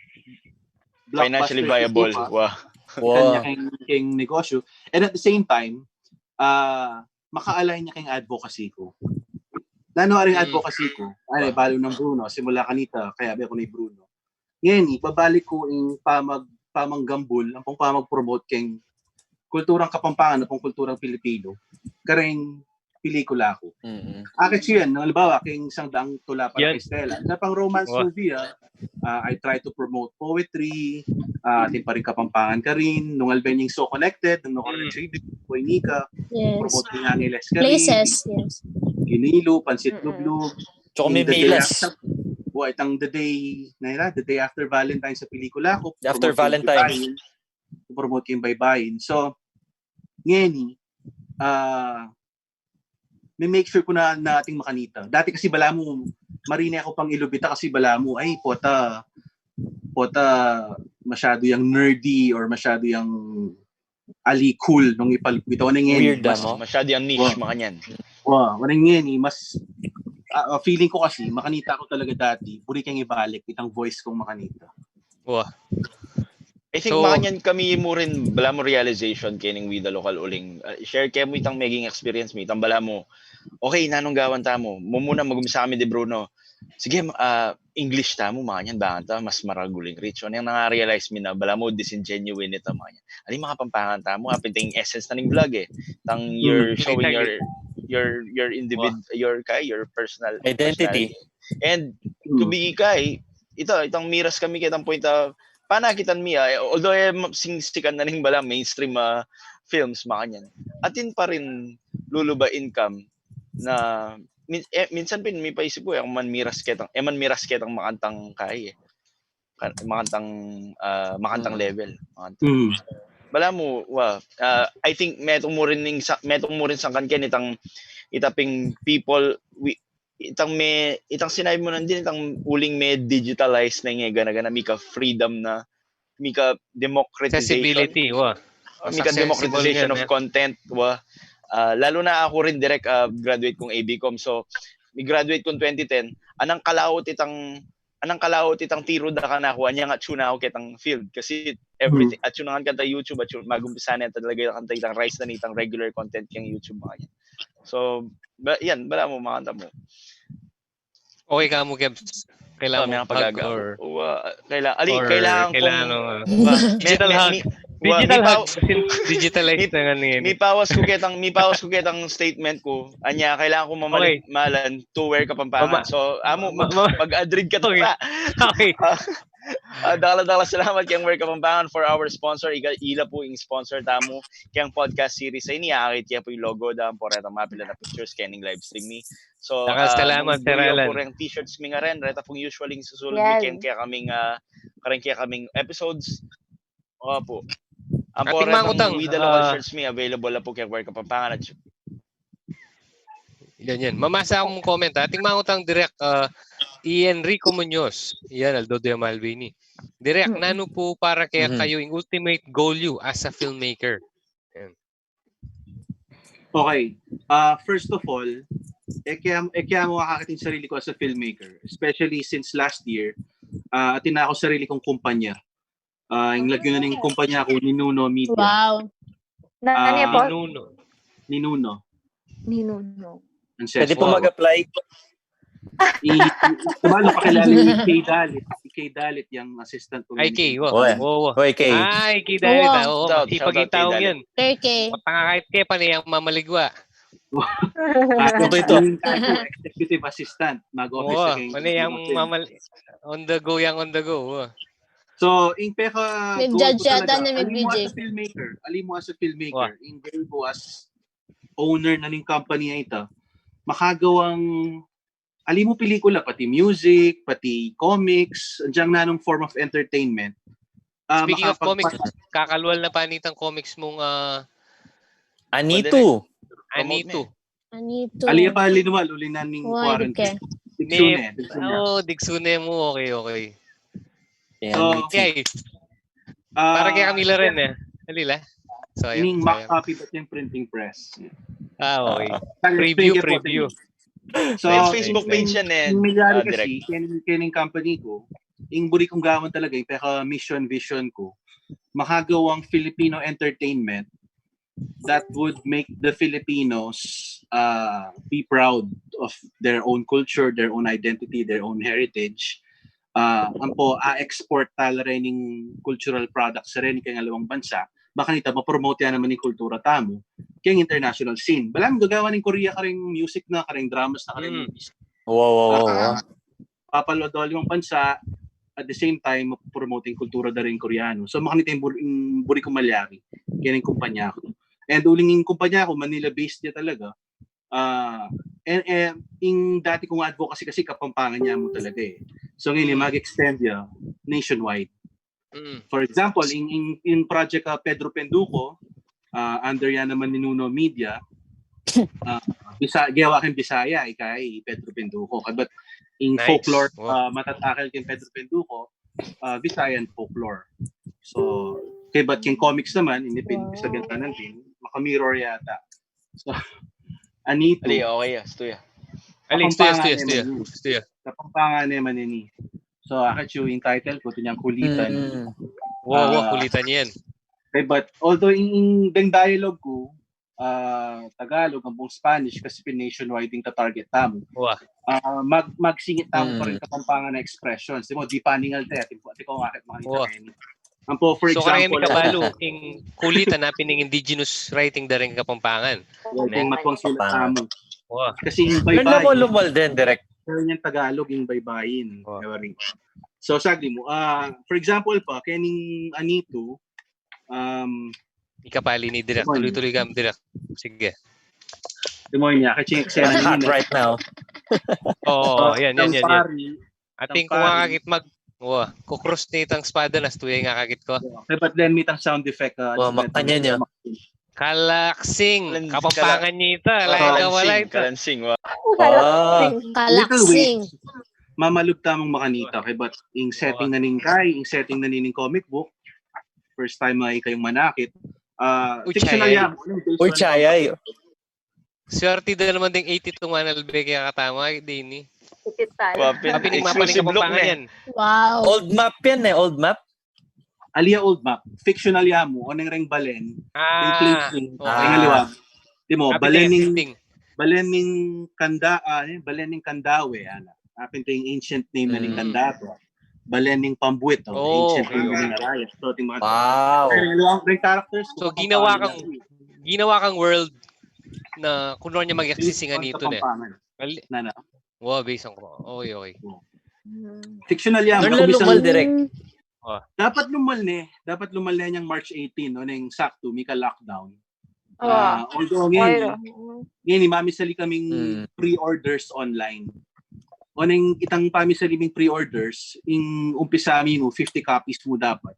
financially viable. Wow. Kanya keng, keng negosyo. And at the same time, uh, maka-align niya keng advocacy ku. Nanu aring advocacy ku? Ay, balu nang Bruno, simula kanita, kaya ba ako ni Bruno. Ngeni, babalik ku ing pamag, pamanggambul, ampong pamag-promote keng kulturang Kapampangan, ampong kulturang Pilipino, kareng pelikula ku. Mm-hmm. Akit siya yan, halimbawa, keng Sangdaang Tula para kay Stella. Isa pang romance movie, ah, uh, I try to promote poetry, uh, atin pa rin Kapampangan karin, nung alben yung So Connected, nung Orange Reading, Boy Nika, yes. Promote yung Angeles karin. Places, yes. Ginilu, Pansit Lublub. Tsaka may Miles. Wa, itang The Day, na yun, The Day After Valentine sa pelikula ku. After Valentine. Promote yung Baybayin. So, ngeni, ah, uh, may make sure ku na, na atin makanita. Dati kasi balamu, marine ako pang ilubita kasi balamu, ay, pota, pota, masyado yang nerdy or masyado yang ali cool nung ipalupit. Ano ngeni? Weird, ano? Masyado yang niche, makanyan. Wow, ano ngeni? Mas, uh, feeling ku kasi, makanita ku talaga dati, buri keng ibalik, itang voice kung makanita. Wow. I think so, makanyan kami mu rin, balamu realization kening We The Local uling. Uh, share ke mu itang maging experience mi, itang balamu, okay, nanung gawan tamu? Mumuna mag-umpisa kami di Bruno. Sige, uh, English tamu, makanyan, baka ta, mas maragul ing reach. Ano yang nanga-realize mi na, balamu disingenuine ita, makanyan. Ano yung mga Kapampangan tamu? Apin itang essence na ning vlog eh. Itang you're showing your, your, your individual, your, kay, your personal identity. And to be kay, ita, itang miras kami kaya itang point, uh, panakitan mi, ah, although eh, sing sikan na ning bala mainstream uh, films, makanyan. Atin pa rin luluba income na min, eh, minsan pin mipaisip ku, eh, man miras ketang, eh, man miras ketang makantang kay, eh. Makantang, uh, makantang level. Makantang. Mm. Balamu, wa, uh, I think metung mu rin ning, metung mu rin sangkan ken itang, ita ping people, we, itang me, itang sinabi mu nandin, itang uling me-digitalize na nga, gana-gana, mika freedom na, mika democratization. Accessibility, wa. Mika democratization of content, wa. Uh, lalu na aku rin direct, uh, graduate kung A B Com. So, mi-graduate kung twenty ten. Anang kalaut itang, anang kalaut itang tiru da kanaku, anya nga atsu na aku ketang field. Kasi everything, atsu na nga kanta YouTube, atsu, mag-umpisa na talaga kanta itang rise na itang regular content keng YouTube, makanyan. So, ba, yan, balamu, makanta mu. Okay ka mu, Kebs? Kailangan mo hug or... Kailangan, ali, kailangan kung... Digital hug. Digital hug. Digitalize na nga niya. Mipawas ku ketang, mipawas ku ketang statement ku. Anya, kailangan ku mamalik malan to We're Kapampangan. So, amu, mag-adrid ka to. Okay. Uh, dakal-dakal a salamat keng We're Kapampangan for our sponsor. Ila pu ing sponsor tamu keng podcast series a ini. Akit ke pu ing logo da, ampo reta mapila na pictures kening live stream mi. So, dakal a salamat, Sir Alan. Pu reng t-shirts mi ngaren, reta pung usually susulud mi keng kekaming, uh, kareng kekaming episodes. Opu. Ampo reta pung We The Local shirts mi, available na pu keng We're Kapampangan at Yan, yan. Mamasa akong comment, ha. Ating mangutang direct, uh, Enrico Munoz. Yan, Aldo de Malvini. Direct, nanu pu para kaya kayu ing ultimate goal yu as a filmmaker? Yan. Okay. Uh, first of all, e kaya, e kaya mu akakit ing sarili ku as a filmmaker, especially since last year, uh, atin na aku sarili kung kumpanya. Uh, ing lagyu na ning kumpanya ku, Ninuno Media. Wow. Nani po? Ninuno. Ninuno. Ninuno. Pwede po mag-apply. Tumalo, pakilala ni Kay Dalit. Si Kay Dalit, yang assistant ko. Ay, Kay. Wow. Oy, Kay. Ay, Kay Dalit. Oo, masipag yung taong yan. Kay Kay. Matangakait kay pa niyang mamaligwa. Ito, ito. Executive assistant. Mag-office sa Kay. Ano yung mamal... On the go, yung on the go. So, ing peka goal ku talaga, ali mu as a filmmaker, ali mu as a filmmaker, ing goal ku as owner na ning company a ita, makagawang ali mu pelikula, pati music, pati comics, anjang nanung form of entertainment. Ah, Speaking of makapag- comics, kakalwal na pa nitang comics mung ah, Anitu. Anitu. Anitu. Ali pa linwal, uli na ning Why, quarantine. Dike? Digsune, digsune. Oh, digsune mu. Okay, okay. Yan. So, Okay. ah, Para kay Camila rin eh. Alila. So, Ning ayun. Mac Sayang. Copy, but yung printing press. Ah, okay. Kaya Preview, thank you po, preview. thank you. So, Thanks, Facebook thanks, page yan eh. Yung nangyari Ah, direct. kasi, kaya yung, kaya yung company ko, yung buri kong gawan talaga, yung peka mission vision ko, makagawang Filipino entertainment that would make the Filipinos uh, be proud of their own culture, their own identity, their own heritage. Uh, ampo, a-export tala rin yung cultural products rin kaya alawang bansa. Baka nita, ma-promote yan naman yung kultura tamu kaya international scene. Bala, gagawa ng Korea karing music na, karing dramas na, karing Mm. movies. Wow, wow, wow, wow. Ah, papalod-alawang bansa, at the same time, promoting kultura da rin Koreano. So, makanita yung bur- yung buri kong malyari, kaya yung kumpanya ko. And uling yung kumpanya ko, Manila-based niya talaga. Ah, and, and yung dati kong advocacy kasi Kapampangan niya mo talaga eh. So ngayon, Mm. mag-extend niya nationwide. Mm. For example, in, in, in Project uh, Pedro Penduko, uh, under yan naman ni Nuno Media, uh, Bisa, gawa kang Bisaya, ikay Pedro Penduko. But in Nice. folklore, Wow. uh, matatakil kang Pedro Penduko, uh, Visayan folklore. So, kay but yung comics naman, hindi pin Wow. Bisaya tanan din, makamirror yata. So, Anitu, Ali, okay, ah, stuya. Ali, Kapampangan stuya, stuya, naman stuya. yun. Stuya. Kapampangan naman ini. So, ako yung title ko, ito niyang kulitan. Mm. Wow, wow, Ah. Kulitan yan. Okay, but although in, in deng dialogue ko, ah, Tagalog, ang buong Spanish, kasi pin nationwide yung target tamu. Wow. Ah, mag, magsingit tamu pa rin Mm. Kapampangan na expressions. Di mo, di paningal te, ati ko, ati ko, akit mga Wow. Ang po, for So, karang example, Kabalu, ing Kulitan na pin ing indigenous writing da rin Kapampangan. yung matpang sulat tamu. Wow. Kasi yung Meron na mo baybayin, lumal din, direct. pero yung Tagalog, yung baybayin. Oh. Ewan rin. So, sagli mo, ah, for example pa, kening Anitu, um, Ikapali ni Direk. Come on. Tuloy-tuloy ka, Direk. Sige. Di mo niya, kasi yung eksena Hot niya, right now. Oo, yan, yan, yan, yan. Campari, Ating Campari. Kumakakit mag... Wow, kukrus ni itang espada na, stuya nga kakit ko. Okay, but then may tang sound effect. Uh, Oh, makanya niya. Kalaksing, Kalan- Kapampangan niya ita. Ala, Kalansing, wala ita. Kalansing, wa. Ah, Kalaksing. Ing setting na ning kai, ing setting na ning comic book. First time ay kayong manakit. Ah, Uy, fictional chayay. Yan. Uy, chayay. Swerte da naman ding eighty-two manalbe kaya katama, dini. Wapin, Mapining, mapining exclusive look Kapampangan na. Yan. Wow. Old map yan eh, old map. Alia old map. Fictional yamu. O neng reng balen. Yung Ah, placing. okay. Ay, ngaliwag. Di mo, Happy balen ning, Thanksgiving. balen ning kanda, ah, eh, balen ning Kandawe, ana. Apin to yung ancient name na ning Mm. Kandawe. Balen ning Pambuit, oh, Oh, ancient okay, name okay. na rin. So, ting mga Wow. Ay, ngaliwag, ring characters. So, mga ginawa Kapampangan kang, na. Ginawa kang world na kuno niya mag-exist nga nito na. Kapampangan. Mali. Na, na. Wow, basang ko. Okay, okay. Mm. Fictional yan. Doon Baka lang bisan- lumal direct. Dapat lumal ne. Dapat lumal ne niyang March eighteen, no? Neng sakto, mika lockdown. Ah. Ah, although ngayon, Ay, ngayon, mamisali kaming Hmm. pre-orders online. O neng itang pamisali ming pre-orders, ing umpisa mi mo, fifty copies mo dapat.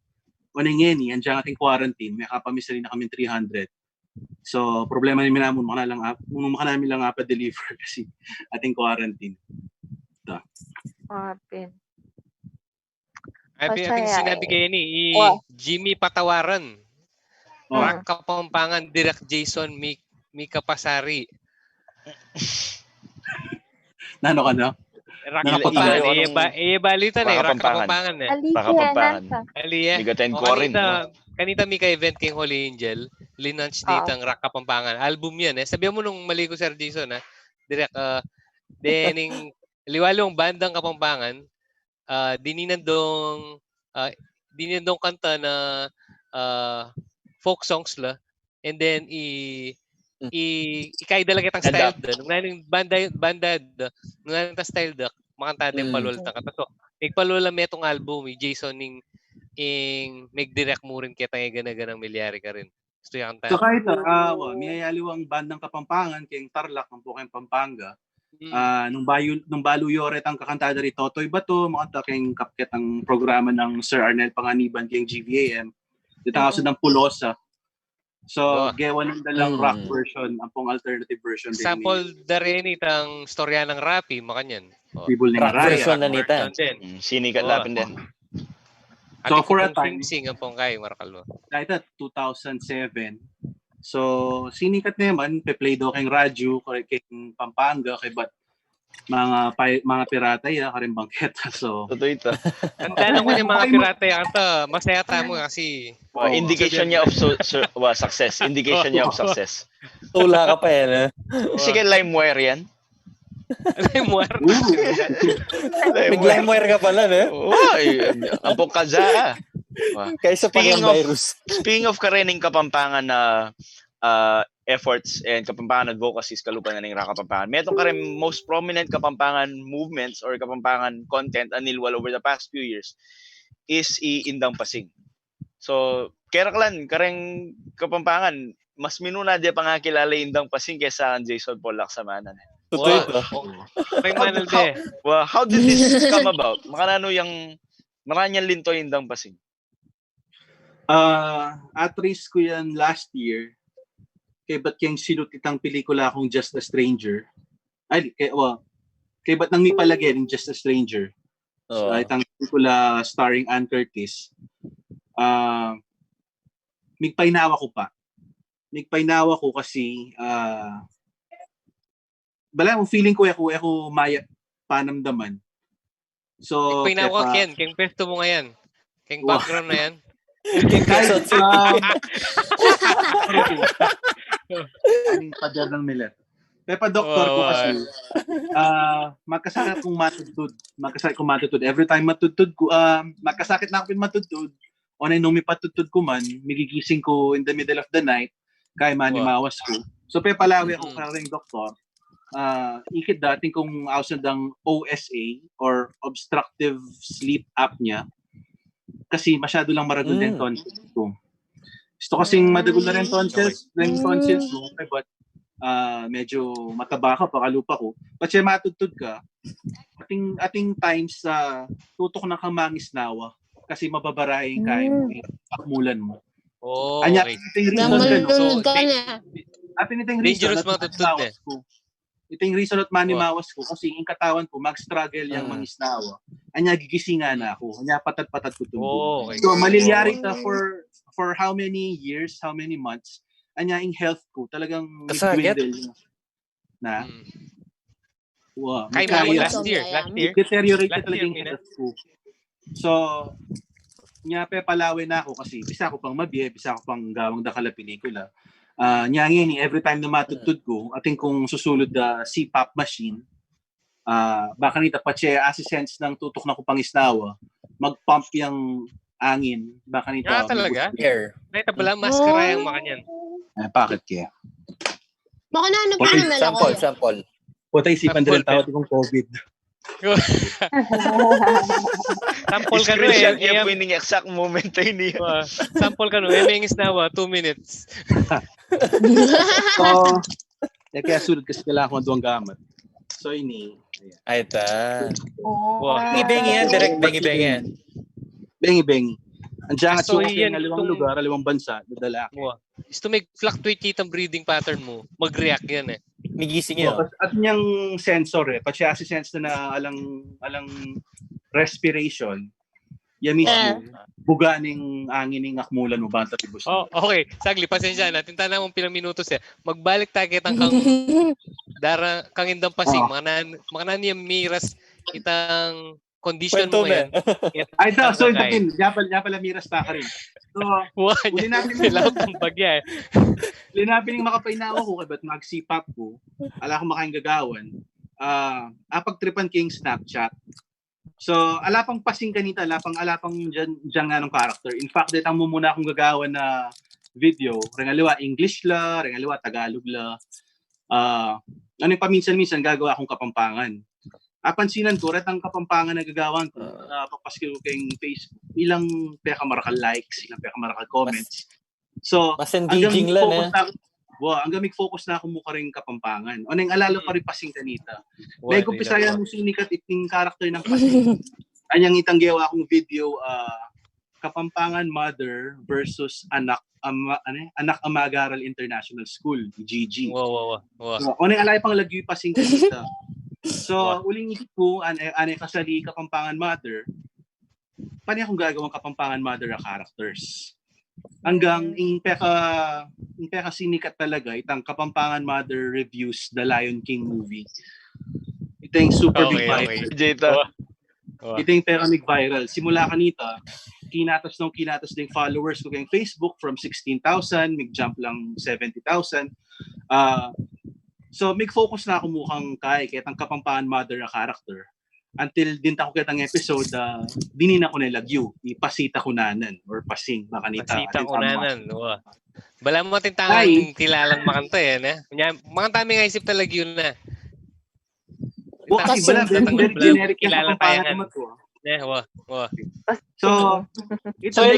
O neng ngayon, andiyan ating quarantine, may kapamisali na kaming three hundred. So, problema ni minamun, makana lang ap, nung makana mi lang apa-deliver kasi ating quarantine. Open. Ay, Pachay. Pin, ating sinabi kayo ni i Oh. Jimmy Patawaran. Oh. Rock Kapampangan, Direk Jason, mi, mi kapasari. Nano ka na? Rock Nano Kapampangan. ka na? Eh, ba, eh, balitan eh. Rock Rock Kapampangan. Kapampangan eh. Ali Kapampangan. Kaya Ali eh. Migaten O, ko rin. kanita, kanita mi ka-event king Holy Angel, linunch Ah. nitang Rock Kapampangan. Album yan eh. Sabi mo nung mali ko, Sir Jason, ha? Direk, uh, dening, liwalo ang bandang Kapampangan, ah, dininan dong, ah, dininan dong kanta na, ah, folk songs la, and then i, Mm. i, ikay da la kitang Adapt. Style da. Nung naning banda, banda da, nung naning ta Style da, makanta da ing Mm. palwal tang kanta. So, migpalwal la metung album, i Jason ning, ing, mig-direct mu rin ketang gana-ganang milyari karin. Gusto yan So, ta. kahit, ah, wa, miyayaliwang bandang Kapampangan, keng Tarlac, ampo keng Pampanga. Ah, nung bayu, nung balu yu retang kakanta dari Totoy Bato, makanta keng kapket ang programa nang Sir Arnel Panganiban keng G V A M. Dita nga sa dang Pulosa. So, gewa nang dalang rock version, ampong alternative version din. Sample da rin itang istorya nang Rapi, makanyan. Tribal ning Raya. Version na nita. Sinikat lapin din. So, for a time, sing ampong kay Marcalo. Dahil two thousand seven, so, sinikat naman, pe-play do keng radyo, keng Pampanga, kay bat mga pi-, mga pirata ya, karing bangketa. So, tutu ita. Ang tanong ko niya, mga pirata ya, ata, masaya tayo kasi indication niya of su-, su-, wa, success. Indication niya of success. Tula ka pa yan, eh. Kasi kay LimeWire yan. LimeWire. Nag-LimeWire ka pala, no? Ay, ampong kaza, ah. Kaysa pa yung virus. Speaking of karening Kapampangan na, ah, efforts and Kapampangan advocacies kalupa na ning Rock Kapampangan. Metung karing most prominent Kapampangan movements or Kapampangan content a nilwal over the past few years is i Indang Pasing. So, keraklan, kareng Kapampangan, mas minuna de pangakilala i Indang Pasing kesa kang Jason Paul Laksamanan, eh. Tutu ita. How did this come about? Makananu yang, makanyan linto i Indang Pasing? Ah, a-trace ku yan last year. Kaybat keng sinut itang pelikula kung Just a Stranger. Ay, kay, well, kaybat nang mipalage ning Just a Stranger. So, itang pelikula starring Ann Curtis. Ah, migpainawa ku pa. Migpainawa ku kasi, ah, bala, ang feeling ku, e ku, e ku mayap panamdaman. So, migpainawa ka, Ken, keng pwestu mu ngayan. Keng background na yan. Keng Quezon City. Aning pader nang Miller. Pepa doktor ku kasi, ah, magkasakit kung matudtud. Magkasakit kung matudtud. Every time matudtud ku, ah, magkasakit na ku pin matudtud, o nung mipatudtud ku man, migigising ku in the middle of the night, kay manimawas ku. So, pepalawe ku kareng doktor, ah, ikit da atin kung ausan dang O S A or obstructive sleep apnea. Kasi masyadu lang maragul deng tonsils ku. Gustu kasing madagul na ring tonsils, ring tonsils ku, kaybat, ah, medyo mataba ka, pakalupa ku. Patse matudtud ka, atin, atin times, ah, tutuknang kang mangisnawa. Kasi mababara ing kain mu, ing akmulan mu. Anya, okay. Ita ing reason, dangerous matudtud, eh. Ita ing reason at manimawas ku. Ita ing reason at manimawas ku kasi ing katawan ku mag-struggle yang mangisnawa. Anya gigisingan na ku. Anya patad-patad ku tutu. So, malilyari ita for, for how many years, how many months. Anya ing health ku talagang kasakit. Nagdwindle na. Wow, kay last year, last year. Deteriorate talaga ing health ku. So, nya pepalawe na ku kasi bisa ku pang mabie, bisa ku pang gawang dakal a pelikula. Ah, nya ngeni, every time na matudtud ku, atin kung susulud a C PAP machine, ah, baka nita patse asi sense nang tutuknang ku pangisnawa, mag-pump yang angin, baka nita talaga? Air. Nita bala maskara yang makanyan. Ay, bakit kaya? Baka na, ano pa naman ako? Sample, sample. Puta, isipan da rin tau kung COVID. Sample kanu, eh, exact moment ay niya. Sample kanu, e mengisnawa, two minutes. So, e kaya sulud kasi kailangan kung duwang gamat. So, ini. Ay, ta. Bengi-bengi yan, direct bengi-bengi yan. Bengi-bengi. Andiyan nga, so, yan, aliwang lugar, aliwang bansa, dadala. Is to make fluctuate itang breathing pattern mu, mag-react yan, eh. Migising yan. At, at niyang sensor, eh, patse asi sense na, na alang, alang respiration, ya mismu, buga ning angin ing akmulan mu, banta tibus. Oh, okay. Saglit, pasensya na. Atin tana mung pilang minutos, eh. Magbalik ta kitang kang dara, kang Indang Pasing. Makananu, makananu yang miras itang condition mu yan. Ay, ita, so, ita pin, nya pala, nya pala miras ta karin. So, uli na pin, kailangan pang bagya, eh. Uli na pin ing makapainawa ku, kaybat mag-C PAP ku, ala kung makaing gagawan. Ah, apagtripan king Snapchat. So, ala pang Pasing kanita, ala pang, ala pang diyan, diyan nga nung character. In fact, detang mumuna kung gagawan na video, reng aliwa English la, reng aliwa Tagalog la. Ah, ano yung paminsan-minsan gagawa kung Kapampangan. Apansinan ku, retang Kapampangan a gagawan ku, ah, papaskil ku keng Facebook. Ilang pekamarakal likes, ilang pekamarakal comments. So, mas engaging la, ne? Wa, anggang mig-focus na ku mu karing Kapampangan. O neng ala la pa rin Pasing kanita. Wa, neng umpisa ya mu sinikat iting character nang Pasing. Anyang itang gewa kung video, ah, Kapampangan mother versus anak ama, ano, eh, anak a mag-aral international school, G G. Wa, wa, wa, wa. So, o neng ala pang lagyu i Pasing kanita. So, uling isip ku, ane, ane kasali Kapampangan mother, pane kung gagawang Kapampangan mother a characters. Anggang ing peka, ing peka sinikat talaga, itang Kapampangan mother reviews The Lion King movie. Itang super big viral. Jay, ito. Wa. Itang peka mig-viral. Simula kanita, kinatas nong kinatas ding followers ku keng Facebook from sixteen thousand, mig-jump lang seventy thousand. Ah, so, mig-focus na ku mu kang kay, ketang Kapampangan mother a character. Until dinta ku ketang episode, ah, dininan ku ne lagyu, i Pasita Kunanan or Pasing, baka nita. Pasita Kunanan, wa. Balamu atin tangan kilalang makanta, eh, ne? Nya, makanta mi nga isip ta lagyu na. Wa, kasi balamu, very generic yang Kapampangan naman to, ah. Ne, wa, wa. So, ito, so,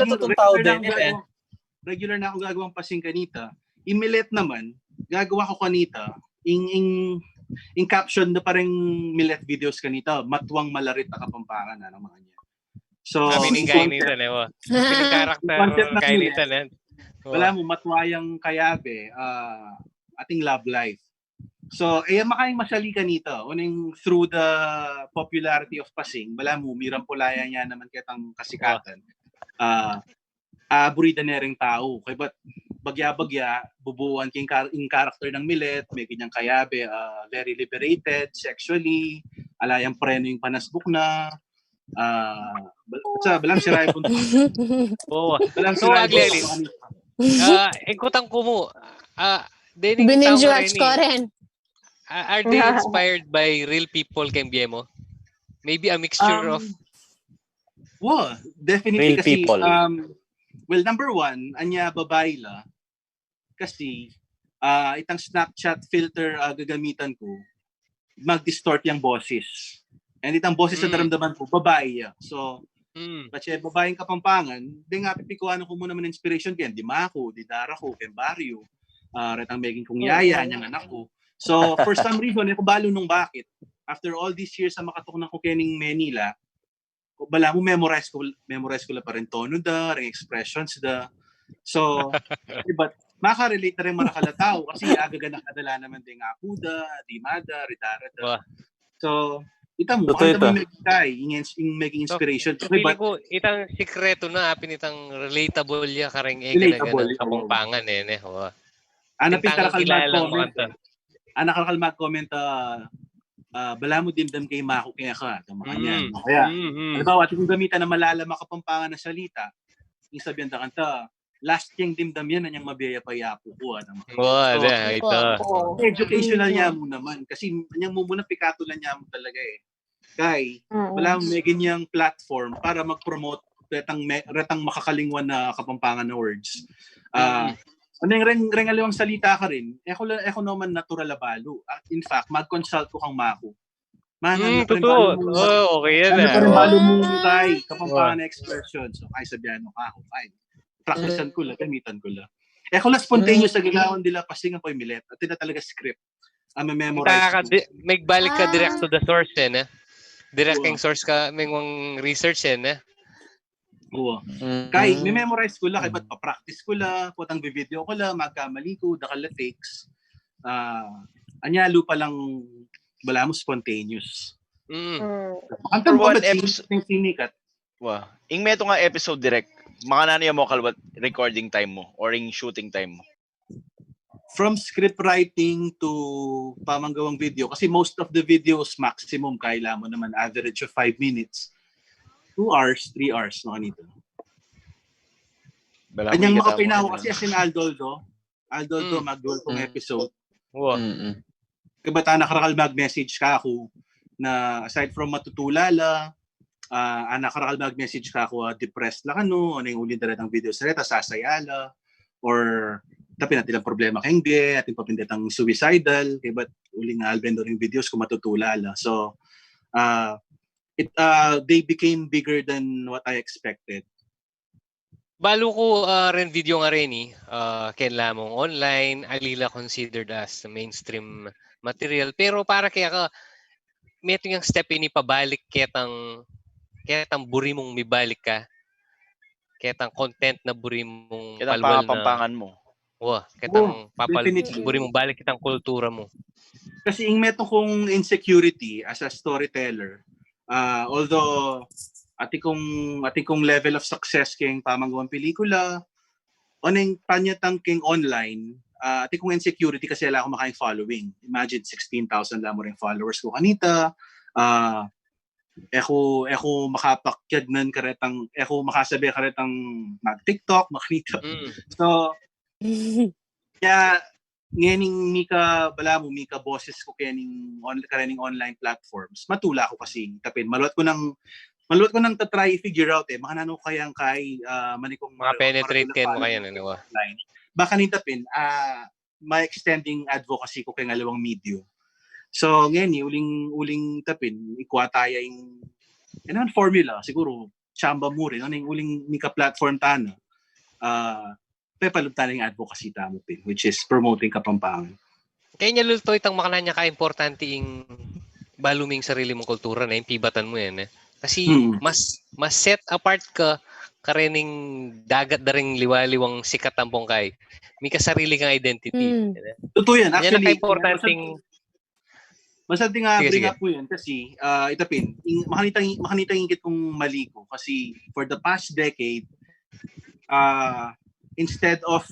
regular na kung gagawang Pasing kanita. Ing Milet naman, gagawa ku kanita, ing, ing, ing caption da pa ring Milet videos kanita, Matwang Malarit a Kapampangan, ano, mga nya. So, meaning kaya nita, ne, wa. Meaning character kaya nita, ne? Wa. Balamu, matwa yang kayabe, ah, ating love life. So, e ya makaing masali kanita, oneng through the popularity of Pasing, balamu, mirampulayan ya naman ketang kasikatan. Ah, ah, burida ne ring tau. Kaya ba't bagya-bagya, bubuan king kar-, ing character nang Milet, meginyang kayabe, ah, very liberated sexually, ala yang preno ing panasbuk na, ah, bal-, sa, balamu sira ing punto. Oo. Balamu sira ing punto. Ah, ing kutang ku mu, ah, dening tau ka reni. Ah, are they inspired by real people keng bie mu? Maybe a mixture of... Wa, definitely kasi, um, well, number one, anya babai la, kasi, ah, itang Snapchat filter, ah, gagamitan ku, mag-distort yang boses. And itang boses a daramdaman ku, babai ya. So, patse babaing Kapampangan, deng apipikuan ku mu naman inspiration keng dima ku, didara ku, keng baryu, ah, retang meging kung yaya, nyang anak ku. So, for some reason, e ku balu nung bakit. After all these years a makatuknang ku kening Manila, balamu memorize ku, memorize ku la pa ring tono da, ring expressions da. So, diba, makarelate na ring marakal a tau kasi agaganak da la naman deng apu da, dima da, ridara da. So, ita mu, makanta mu meging kay, ing ins-, ing meging inspiration. So, feeling ku, itang sikretu na, apin itang relatable ya kareng e gana-ganang Kapampangan, e, ne? Wa. Ana pin karakal mag-comment, e. Ana karakal mag-comment, ah, ah, balamu dimdam ke i ma ku keka, makanyan. Kaya, halimbawa, atin kung gamitan a malalam a Kapampangan a salita, ing sabian da kanta, last keng dimdam yan, anyang mabie ya pa i apu ku, ano. Wa, so, ita. Educational ya mu naman. Kasi anyang mumuna pikatulan ya mu talaga, e. Kay, balamu meging platform para mag-promote retang me-, retang makakalingwan a Kapampangan a words. Ah, ano, reng, reng aliwang salita karin, e ku la, e ku naman natural a balu. Ah, in fact, mag-consult ku kang ma ku. Ma, ano pa rin balu mu? O, okay yan, ano pa rin balu mu kay Kapampangan a expression? So, kay sabian mu ka ku, kay practicean ku la, gamitan ku la. E ku la spontaneous a ginawan dila, Pasing ampong Milet. Atin na talaga script. Ah, memorize ku. Megbalik ka direct to the source, e, ne? Direct keng source ka, mengwang research, e, ne? Wa. Kay, memorize ku la, kay ba't pa-practice ku la, potang bi-video ku la, magkamali ku, dakal a takes. Ah, anya lupa lang, balamu spontaneous. Number one episode. Sinikat. Wa. Ing metung a episode direct, makananu ya mu kalwat recording time mu or ing shooting time mu? From script writing to pamanggawang video, kasi most of the videos maximum, kailangan mo naman average of five minutes. Two hours, three hours, no, kanita. Anyang makapinaw kasi as in aldo-aldo. Aldo-aldo, magdual kung episode. Wa. Kaya ba't ana karakal mag-message ka ku na aside from matutula la, ah, ana karakal mag-message ka ku, ah, depressed la kanu, ano ing uli da retang videos reta, sasaya la, or tapin atin lang problema keng bie, atin pa pin detang suicidal, kaya ba't uling albendo ring videos ku matutula la. So, ah, it, ah, they became bigger than what I expected. Balu ku, ah, ren video nga reni, ah, ken lamang online, ali la considered as mainstream material. Pero para keka, metung yang step ini pabalik ketang, ketang buri mung mibalik ka, ketang content na buri mung Ketang palwal na pangapampangan mu. Wa, ketang Oh, papal definitely. buri mung balik ketang kultura mu. Kasi ing metung kung insecurity as a storyteller, ah, although atin kung, atin kung level of success keng pamanggawang pelikula, o neng panyatang keng online, ah, atin kung insecurity kasi ala ku makayang following. Imagine, sixteen thousand la mu ring followers ku kanita. Ah, e ku, e ku makapakyagnan karetang, e ku makasabe karetang mag-TikTok, makanita. Mm. So, kaya, ngening mika, balamu, mika boses ku kening on, karening online platforms, matula ku kasi, itapin, maluat ku nang, maluat ku nang tatry i-figure out e, makananu kayang kai, ah, manikung Maka-penetrate mara-, ken mu mara-, kaya na, wa. Online. Baka nitapin, ah, ma-extending advocacy ku keng aliwang medium. So, ngeni, uling, uling tapin, ikwa taya ing, yan ang formula, siguro, chamba mu rin, ano, ing uling mika-platform tana, ah, pepalub tana ing advocacy tamu pin, which is promoting Kapampangan. Kaya nya lulto itang makanyan ka importante ing balu ming sarili mung kultura na ing pibatan mu yan, e. Kasi Mm. mas, mas set apart ka karening dagat da ring liwaliwang sikat ampong kai. Mika sarili kang identity. Mm. Yan, e. Totoo yan. Yan ang Actually, kaimportanteng masanting nga Sige, bring sige. Up ku yan kasi, ah, itapin, ing, makanitang, makanitang ingkit kung mali ku kasi for the past decade, ah, instead of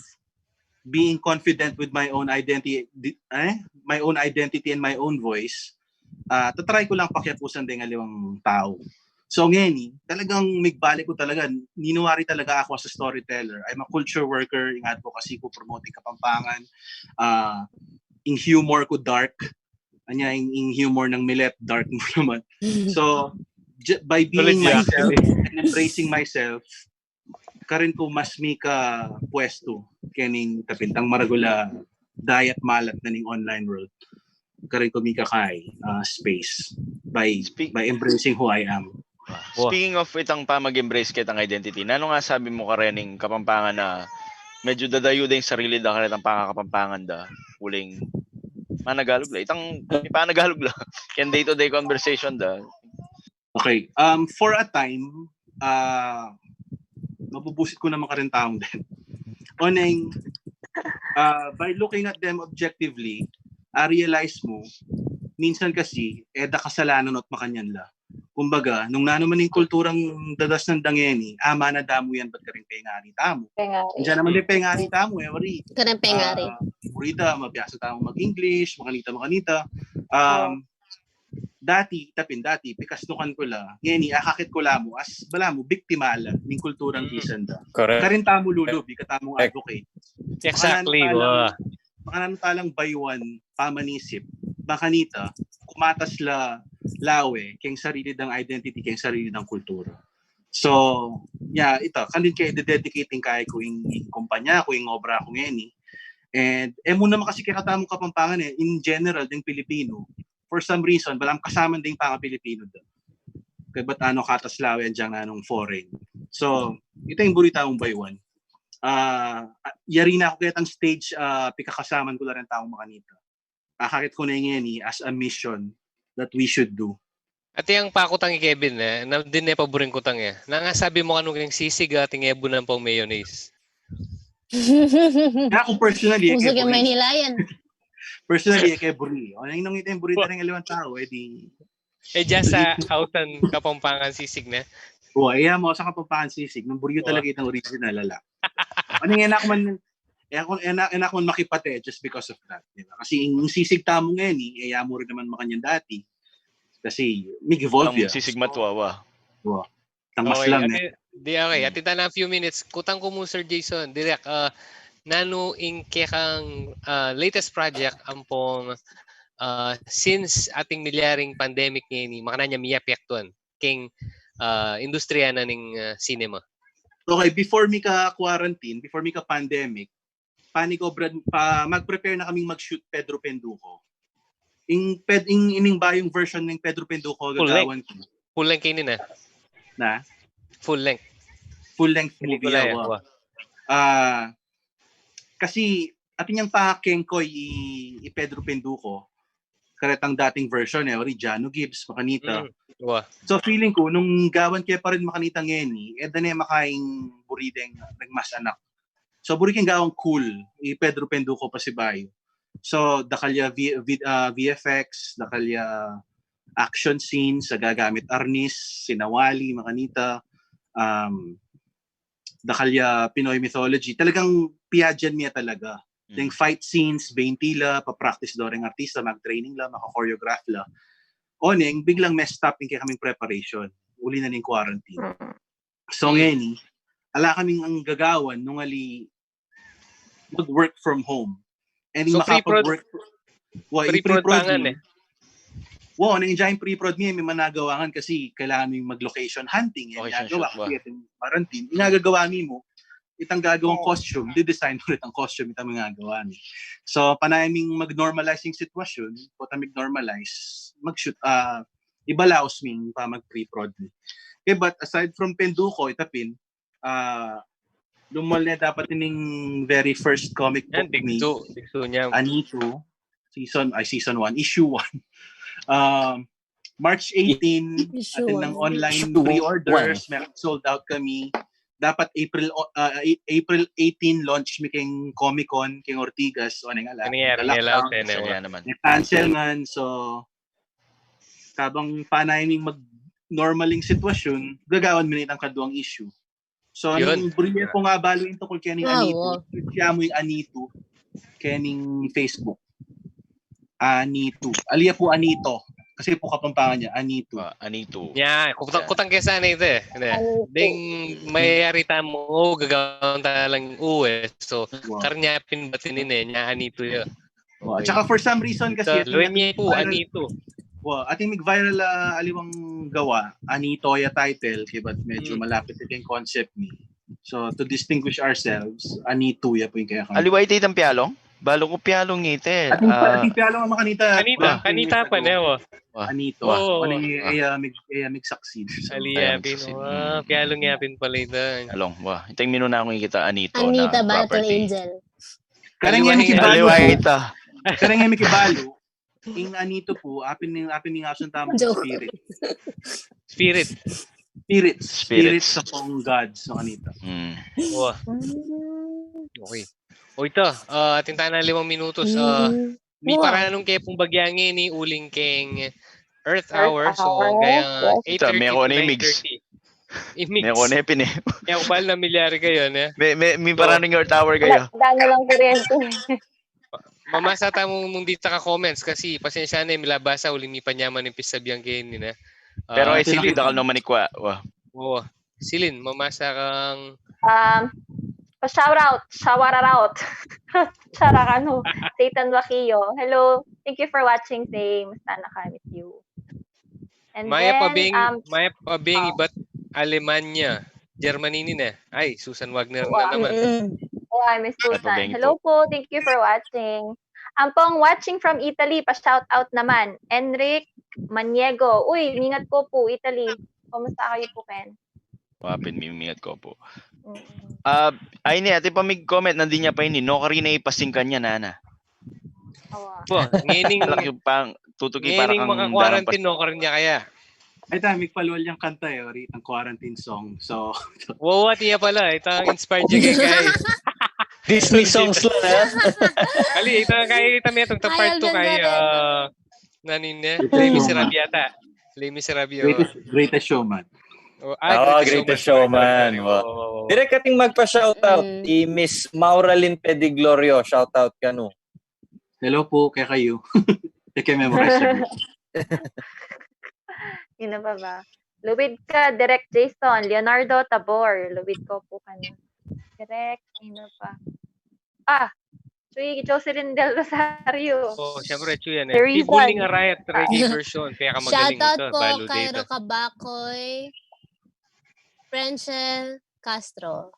being confident with my own identity, di-, eh, my own identity and my own voice, ah, tatry ku lang pakiapusan deng aliwang tau. So, ngeni, talagang migbalik ku talaga, ninu wari talaga aku as a storyteller. I'm a culture worker, ing advocacy ku, promoting Kapampangan, ah, ing humor ku dark, anya ing, ing humor nang Milet, dark mu naman. So, j-, by being Tuloy siya. Myself and embracing myself, karin ku mas mika pwestu kening tapin tang maragul a dayat malat na ning online world. Karin ku mika kai, ah, space by, Speak- by embracing who I am. Wa. Speaking of itang pamag-embrace ketang identity, nanu nga sabi mu karening Kapampangan na medyo dadayu da ing sarili da karetang pangakapampangan da, uling managalug la. Itang ipanagalug la. Keng day-to-day conversation da. Okay. Um, for a time, ah, mabubusit ku naman karin taung din. Oneng, ah, by looking at them objectively, I realize mu, minsan kasi, e da kasalanan o't makanyan la. Kumbaga, nung nanu man ing kulturang dadasnan da ngeni, ama na damu yan, ba't karing pengari tamu? Pengari. Diyan naman din pengari tamu, e, wari. Karing pengari. Ah, wari da, mabiasa tamu mag-English, makanita, makanita. Um, dati, tapin dati, pikasnukan ku la, ngeni, akakit ku la mu, as, bala mu, biktima la, ning kulturang Mm. bisan da. Correct. Karin tamu lulub, ika tamung advocate. Exactly, Makananu wa. talang, makananu talang baywan, pamanisip, makanita, kumatas la, lawe, keng sarili dang identity, keng sarili dang kultura. So, yeah, ita, kandin kaya dedicating kaya ku ing, ing kumpanya ku, ing obra ku ngeni. And, e mu naman kasi kekatamung Kapampangan e, in general, ding Pilipino, for some reason, balamu kasaman ding panga-Pilipino da. Kaya ba't ano katas lawe agyang nanung foreign. So, ita ing buri tamung baywan. Ah, yari na ku ketang stage, ah, pikakasaman ku la ring taung makanita. Akakit ku ne ngeni as a mission that we should do. At yang pakutang i Kevin, e, na din ne paburing kutang e. Nanu nga sabi mu kanu keng sisig, ating e bunan pang mayonnaise. Kaya aku personally, e Puso ke keng buri. Maynila yan. Personally, e ke buri. O, nang inong ita ing buri da ring aliwang tau, e di, E, dyan sa Autan Kapampangan sisig na. o, e ya mu sa Kapampangan sisig, nung buri yu Wa. Talaga itang original, ala. Ano nga, enak man, enak, enak, enak man makipate just because of that. Di ba? Kasi ing sisig tamu ngeni, e ya mu rin naman makanyan dati. Kasi, mig-evolve Ang ya. sisig matwa, wa. Wa. Tang mas Okay, lang, ati, e. di, okay. Hmm. Atin tana a few minutes. Kutang ku mu, Sir Jason, direk, ah, nanu ing kekang, ah, latest project ampong, ah, since ating milyaring pandemic ngeni, makanyan ya miapektuan keng, ah, industriya na ning, ah, cinema. Okay, before mika-quarantine, before mika-pandemic, panigobran, pa, mag-prepare na kaming mag-shoot Pedro Penduko. Ing, ped, ing, ining bayung version ning Pedro Penduko, Full gagawan ku. Full length ini na. Na? Full length. Full-length movie ya, wa. Ah, kasi atin yang pakengkoy i, i Pedro Penduko, karetang dating version, e, ori Jano Gibbs, makanita. So, feeling ku, nung gawan ke pa rin makanita ngeni, e da ne makaing buri deng nagmasanak. So, buri keng gawang cool, i Pedro Penduko pasibayu. So, dakal ya V-, V-, ah, V F X, dakal ya action scenes, a gagamit arnis, sinawali, makanita, um, dakal ya Pinoy mythology. Talagang piyadyan mi ya talaga. Deng fight scenes, bainti la, pa-practice da reng artista, mag-training la, maka-choreograph la. O neng, biglang messed up ing kekaming preparation. Uli na ning quarantine. So, ngeni, ala kaming gagawan nung ali mag-work from home. And makapag-work, wa, i-pre-prod mi. Wa, nung dyan pre-prod mi, mi managawa ngan kasi kailangan mi mag-location hunting, e, nagawa kasi atin quarantine. Ing gagawa mi mu, itang gagawang costume, di-design ulit ang costume, itang magagawa mi. So, panayam ming mag-normalize ing sitwasyun, pota mig-normalize, mag-shoot, ah, ibalaus ming pa mag-pre-prod mi. Okay, but aside from Penduko, ita pin, ah, lumol ne dapat ining very first comic book mi. Anitu, season, ay, season one, issue one. Um, March eighteen, atin nang online pre-orders, sold out kami. Dapat April, ah, April eighteen launch mi keng Comic Con, keng Ortigas, o neng ala. Nangyari, nag-lockdown, nag-cancel ngan, so, kabang panayam ming mag-normal ing sitwasyun, gagawan mi na itang kaduang issue. So, nung buri ku nga balu ing tungkul kening Anitu, siya mu ing Anitu, kening Facebook. Anitu. Ali ya pu Anito. Kasi pu Kapampangan ya, Anitu. Ah, Anitu. Ya, kutang, kutang ke sa Anitu, e. Deng mayari tamu, o, gagawan ta lang u, e. So, karnya pin batinin, e, nya Anitu ya. Wa, tsaka for some reason kasi, atin mig-viral, ah, aliwang gawa, Anito ya title, kaya ba't medyo malapit ing concept mi. So, to distinguish ourselves, Anitu ya pu ing kekami. Aliwa ita itang pialung? Balu ku pialung ita, e. Atin pialung makanita. Kanita, kanita pa ne, wa. Anito. Wa, e, e, mig-succeed. Ali ya pin, wa. Pialung ya pin pala ita. Pialung, wa. Itang minuna kung ikita, Anito na Battle Angel. Kareng e mi kibalu. Kareng e mi kibalu. Ing Anitu pu, apin ning, apin ning asun tamu, spirit. Spirit. Spirit. Spirits of gods, so Anitu. Wa. Okay. O ita, ah, atin tana limang minutos. Ah, mi paranung ke pung bagya ngeni uling keng Earth Hour, so gaya eight thirty to nine thirty. Imix. Meko ne pin e. Kaya ku bal na milyari kayu, ne? Mi, mi, mi paranung Earth Hour kayu. Dana lang kuryente. Mamasa tamu mung dita ka comments kasi pasensya ne, mi la basa uling mi panyaman ing pisabian keni, ne? Pero, ah, ay, sino, silid, dakal no manikwa. Wa. Wa. Silin, mamasa kang, um, pa-shout out, shout out. Sarakanu. Satan Wakio. Hello. Thank you for watching, Tay. Musta na ka? Miss you. And maya pa then, bing, um, maya pa bing, oh, ibat Alemania. Germany ini na. Ay, Susan Wagner na naman. Mm. Oh, ay, Miss Susan. Hello po. Thank you for watching. Ampong watching from Italy, pa-shout out naman. Enric Maniego. Uy, mingat ko po, Italy. Kumusta kayo po, Ken? Wa pin, mingat ko po. Mm. Ah, ay ni, atin pa mig-comment, nandin ya pa ini, no, karina ipasingkan ya, nana. Awa. Po, ngening, laki pang tutuki para ngening kang maka-quarantine, no, karin ya kaya. Ay, ta, migpalual yang kanta e, ori, itang quarantine song. So, wa, wa, tiya pala, itang inspired ya kaya. Disney songs lang, ha? Ali, itang kaya, itang part two kaya, ah, nanin ya? Les Miserables yata. Les Miserables. Greatest, Greatest Showman. Oh, ah, Greatest Showman. Wa. Direk, atin magpa-shoutout, i Miss Mauralyn Pediglorio, shoutout kanu. Hello po, kekayu. Kaya memorize na. Sino pa ba? Luwid ka, Direk Jason, Leonardo Tabor, luwid ko po kanu. Direk, sino pa? Ah, si Jocelyn Del Rosario. Oh, siyempre, si yan e. Pitbull ning Arayat, reggae version, pinakamagaling ito, shoutout po kay Roca Bacoy, Frenchel Castro.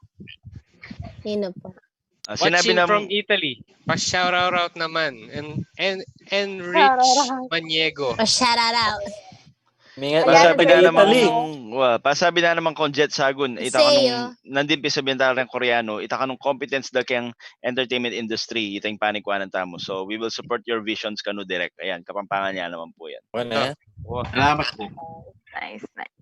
Sino po? Ah, sinabi watching na from Italy. Pa-shoutout naman. And, and, and Rich Maniego. Pa-shoutout. Mingat Pasabi kang na naman, Italy. Wa, pasabi na naman kang Jet Sagun, ita Sa'yo. Kanung, nandin pisabihan tayo ng Koreano, ita Kanung competence da keng entertainment industry, ita ing panikuanan tamu. So, we will support your visions kanu, Direk. Ayan, Kapampangan ya naman pu yan. Wala. Salamat po. Nice, nice.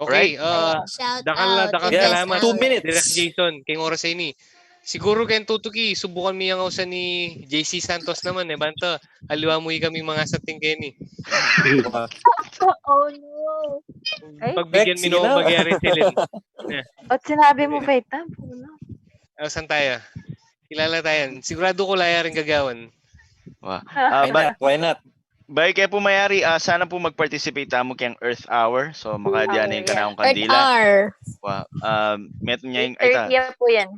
Okay, uh, Shout dakal na out. dakal Yes, salamat, two minutes. Direk Jason, keng oras ini. Siguru keng tutuki, subukan mi yang ausan ni J C Santos naman, e, banta aliwa mu ikami mangasating keni. Oh no. Ay. Pagbigyan Next, mi sige no na. Magyari silin. Ba't sinabi mo pa ito? Puno. Ausan tayo? Kilala tayo. Sigurado ku layaring gagawan. Wa. Ah, Ah, Why ba, not? Why not? Bay, kaya pu mayari, ah, sana pu mag-participate tamu keng Earth Hour. So, makadyan na yung Okay, yeah. kanakung Earth kandila. Hour. Wa, ah, meto niya yung, ay, ta, Eight thirty po yan.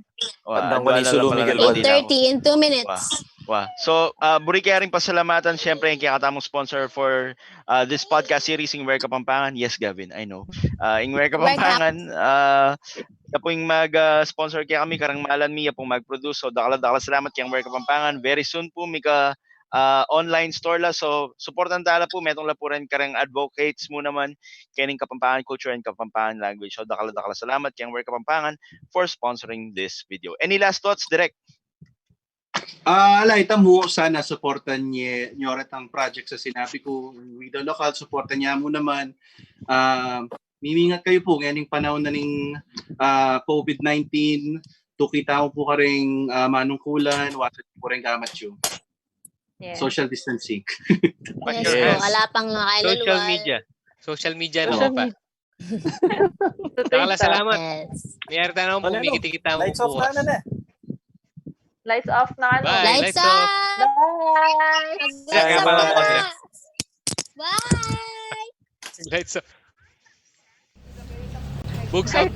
wa, Tandaan ko dua ni na Sulu lang pala Miguel ng Baldwin. kandila. Eight thirty in two Wa, minutes. wa. So, ah, buri kaya rin pasalamatan, siyempre, yung kaya katamung sponsor for ah, this podcast series, ing Where Kapampangan. Yes, Gavin, I know. Ah, ing Where Where Kap- Kapampangan, ah, ya pu ing mag, ah, sponsor kaya kami, kareng malan mi, ya pu ing mag-produce. So, dakal, dakal salamat keng Where Kapampangan. Very soon pu, mika, ah, online store la. So, supportan tala pu, metung la pu rin kareng advocates mu naman, keng Kapampangan culture and Kapampangan language. So, dakal, dakal salamat keng Where Kapampangan for sponsoring this video. Any last thoughts, Direk? Ah, ala, ita mu, sana suportan nye, nyo rin ang project sa sinabi ku, Wida Lokal, suportan nyamu naman. Ah, mimingat kayu pu, ngening panaun na ning, ah, COVID nineteen, tuki tamu pu karing, ah, manungkulan, wasan pu ring gamat yu. Yeah. Social distancing. Wash Yes your po, hands. ala pang mga Social kaluluwa. Media. Social media Social lang pa. media. Dakal a salamat. Yes. Mayari tayo naman, Ano, ano? pumikit-ikit tayo Lights off bukas. Na, na, na. Lights off na, ano? Bye. Lights Lights off. off. Kaya Lights pala off ako, na. Direk. Bye. Lights off. Books out.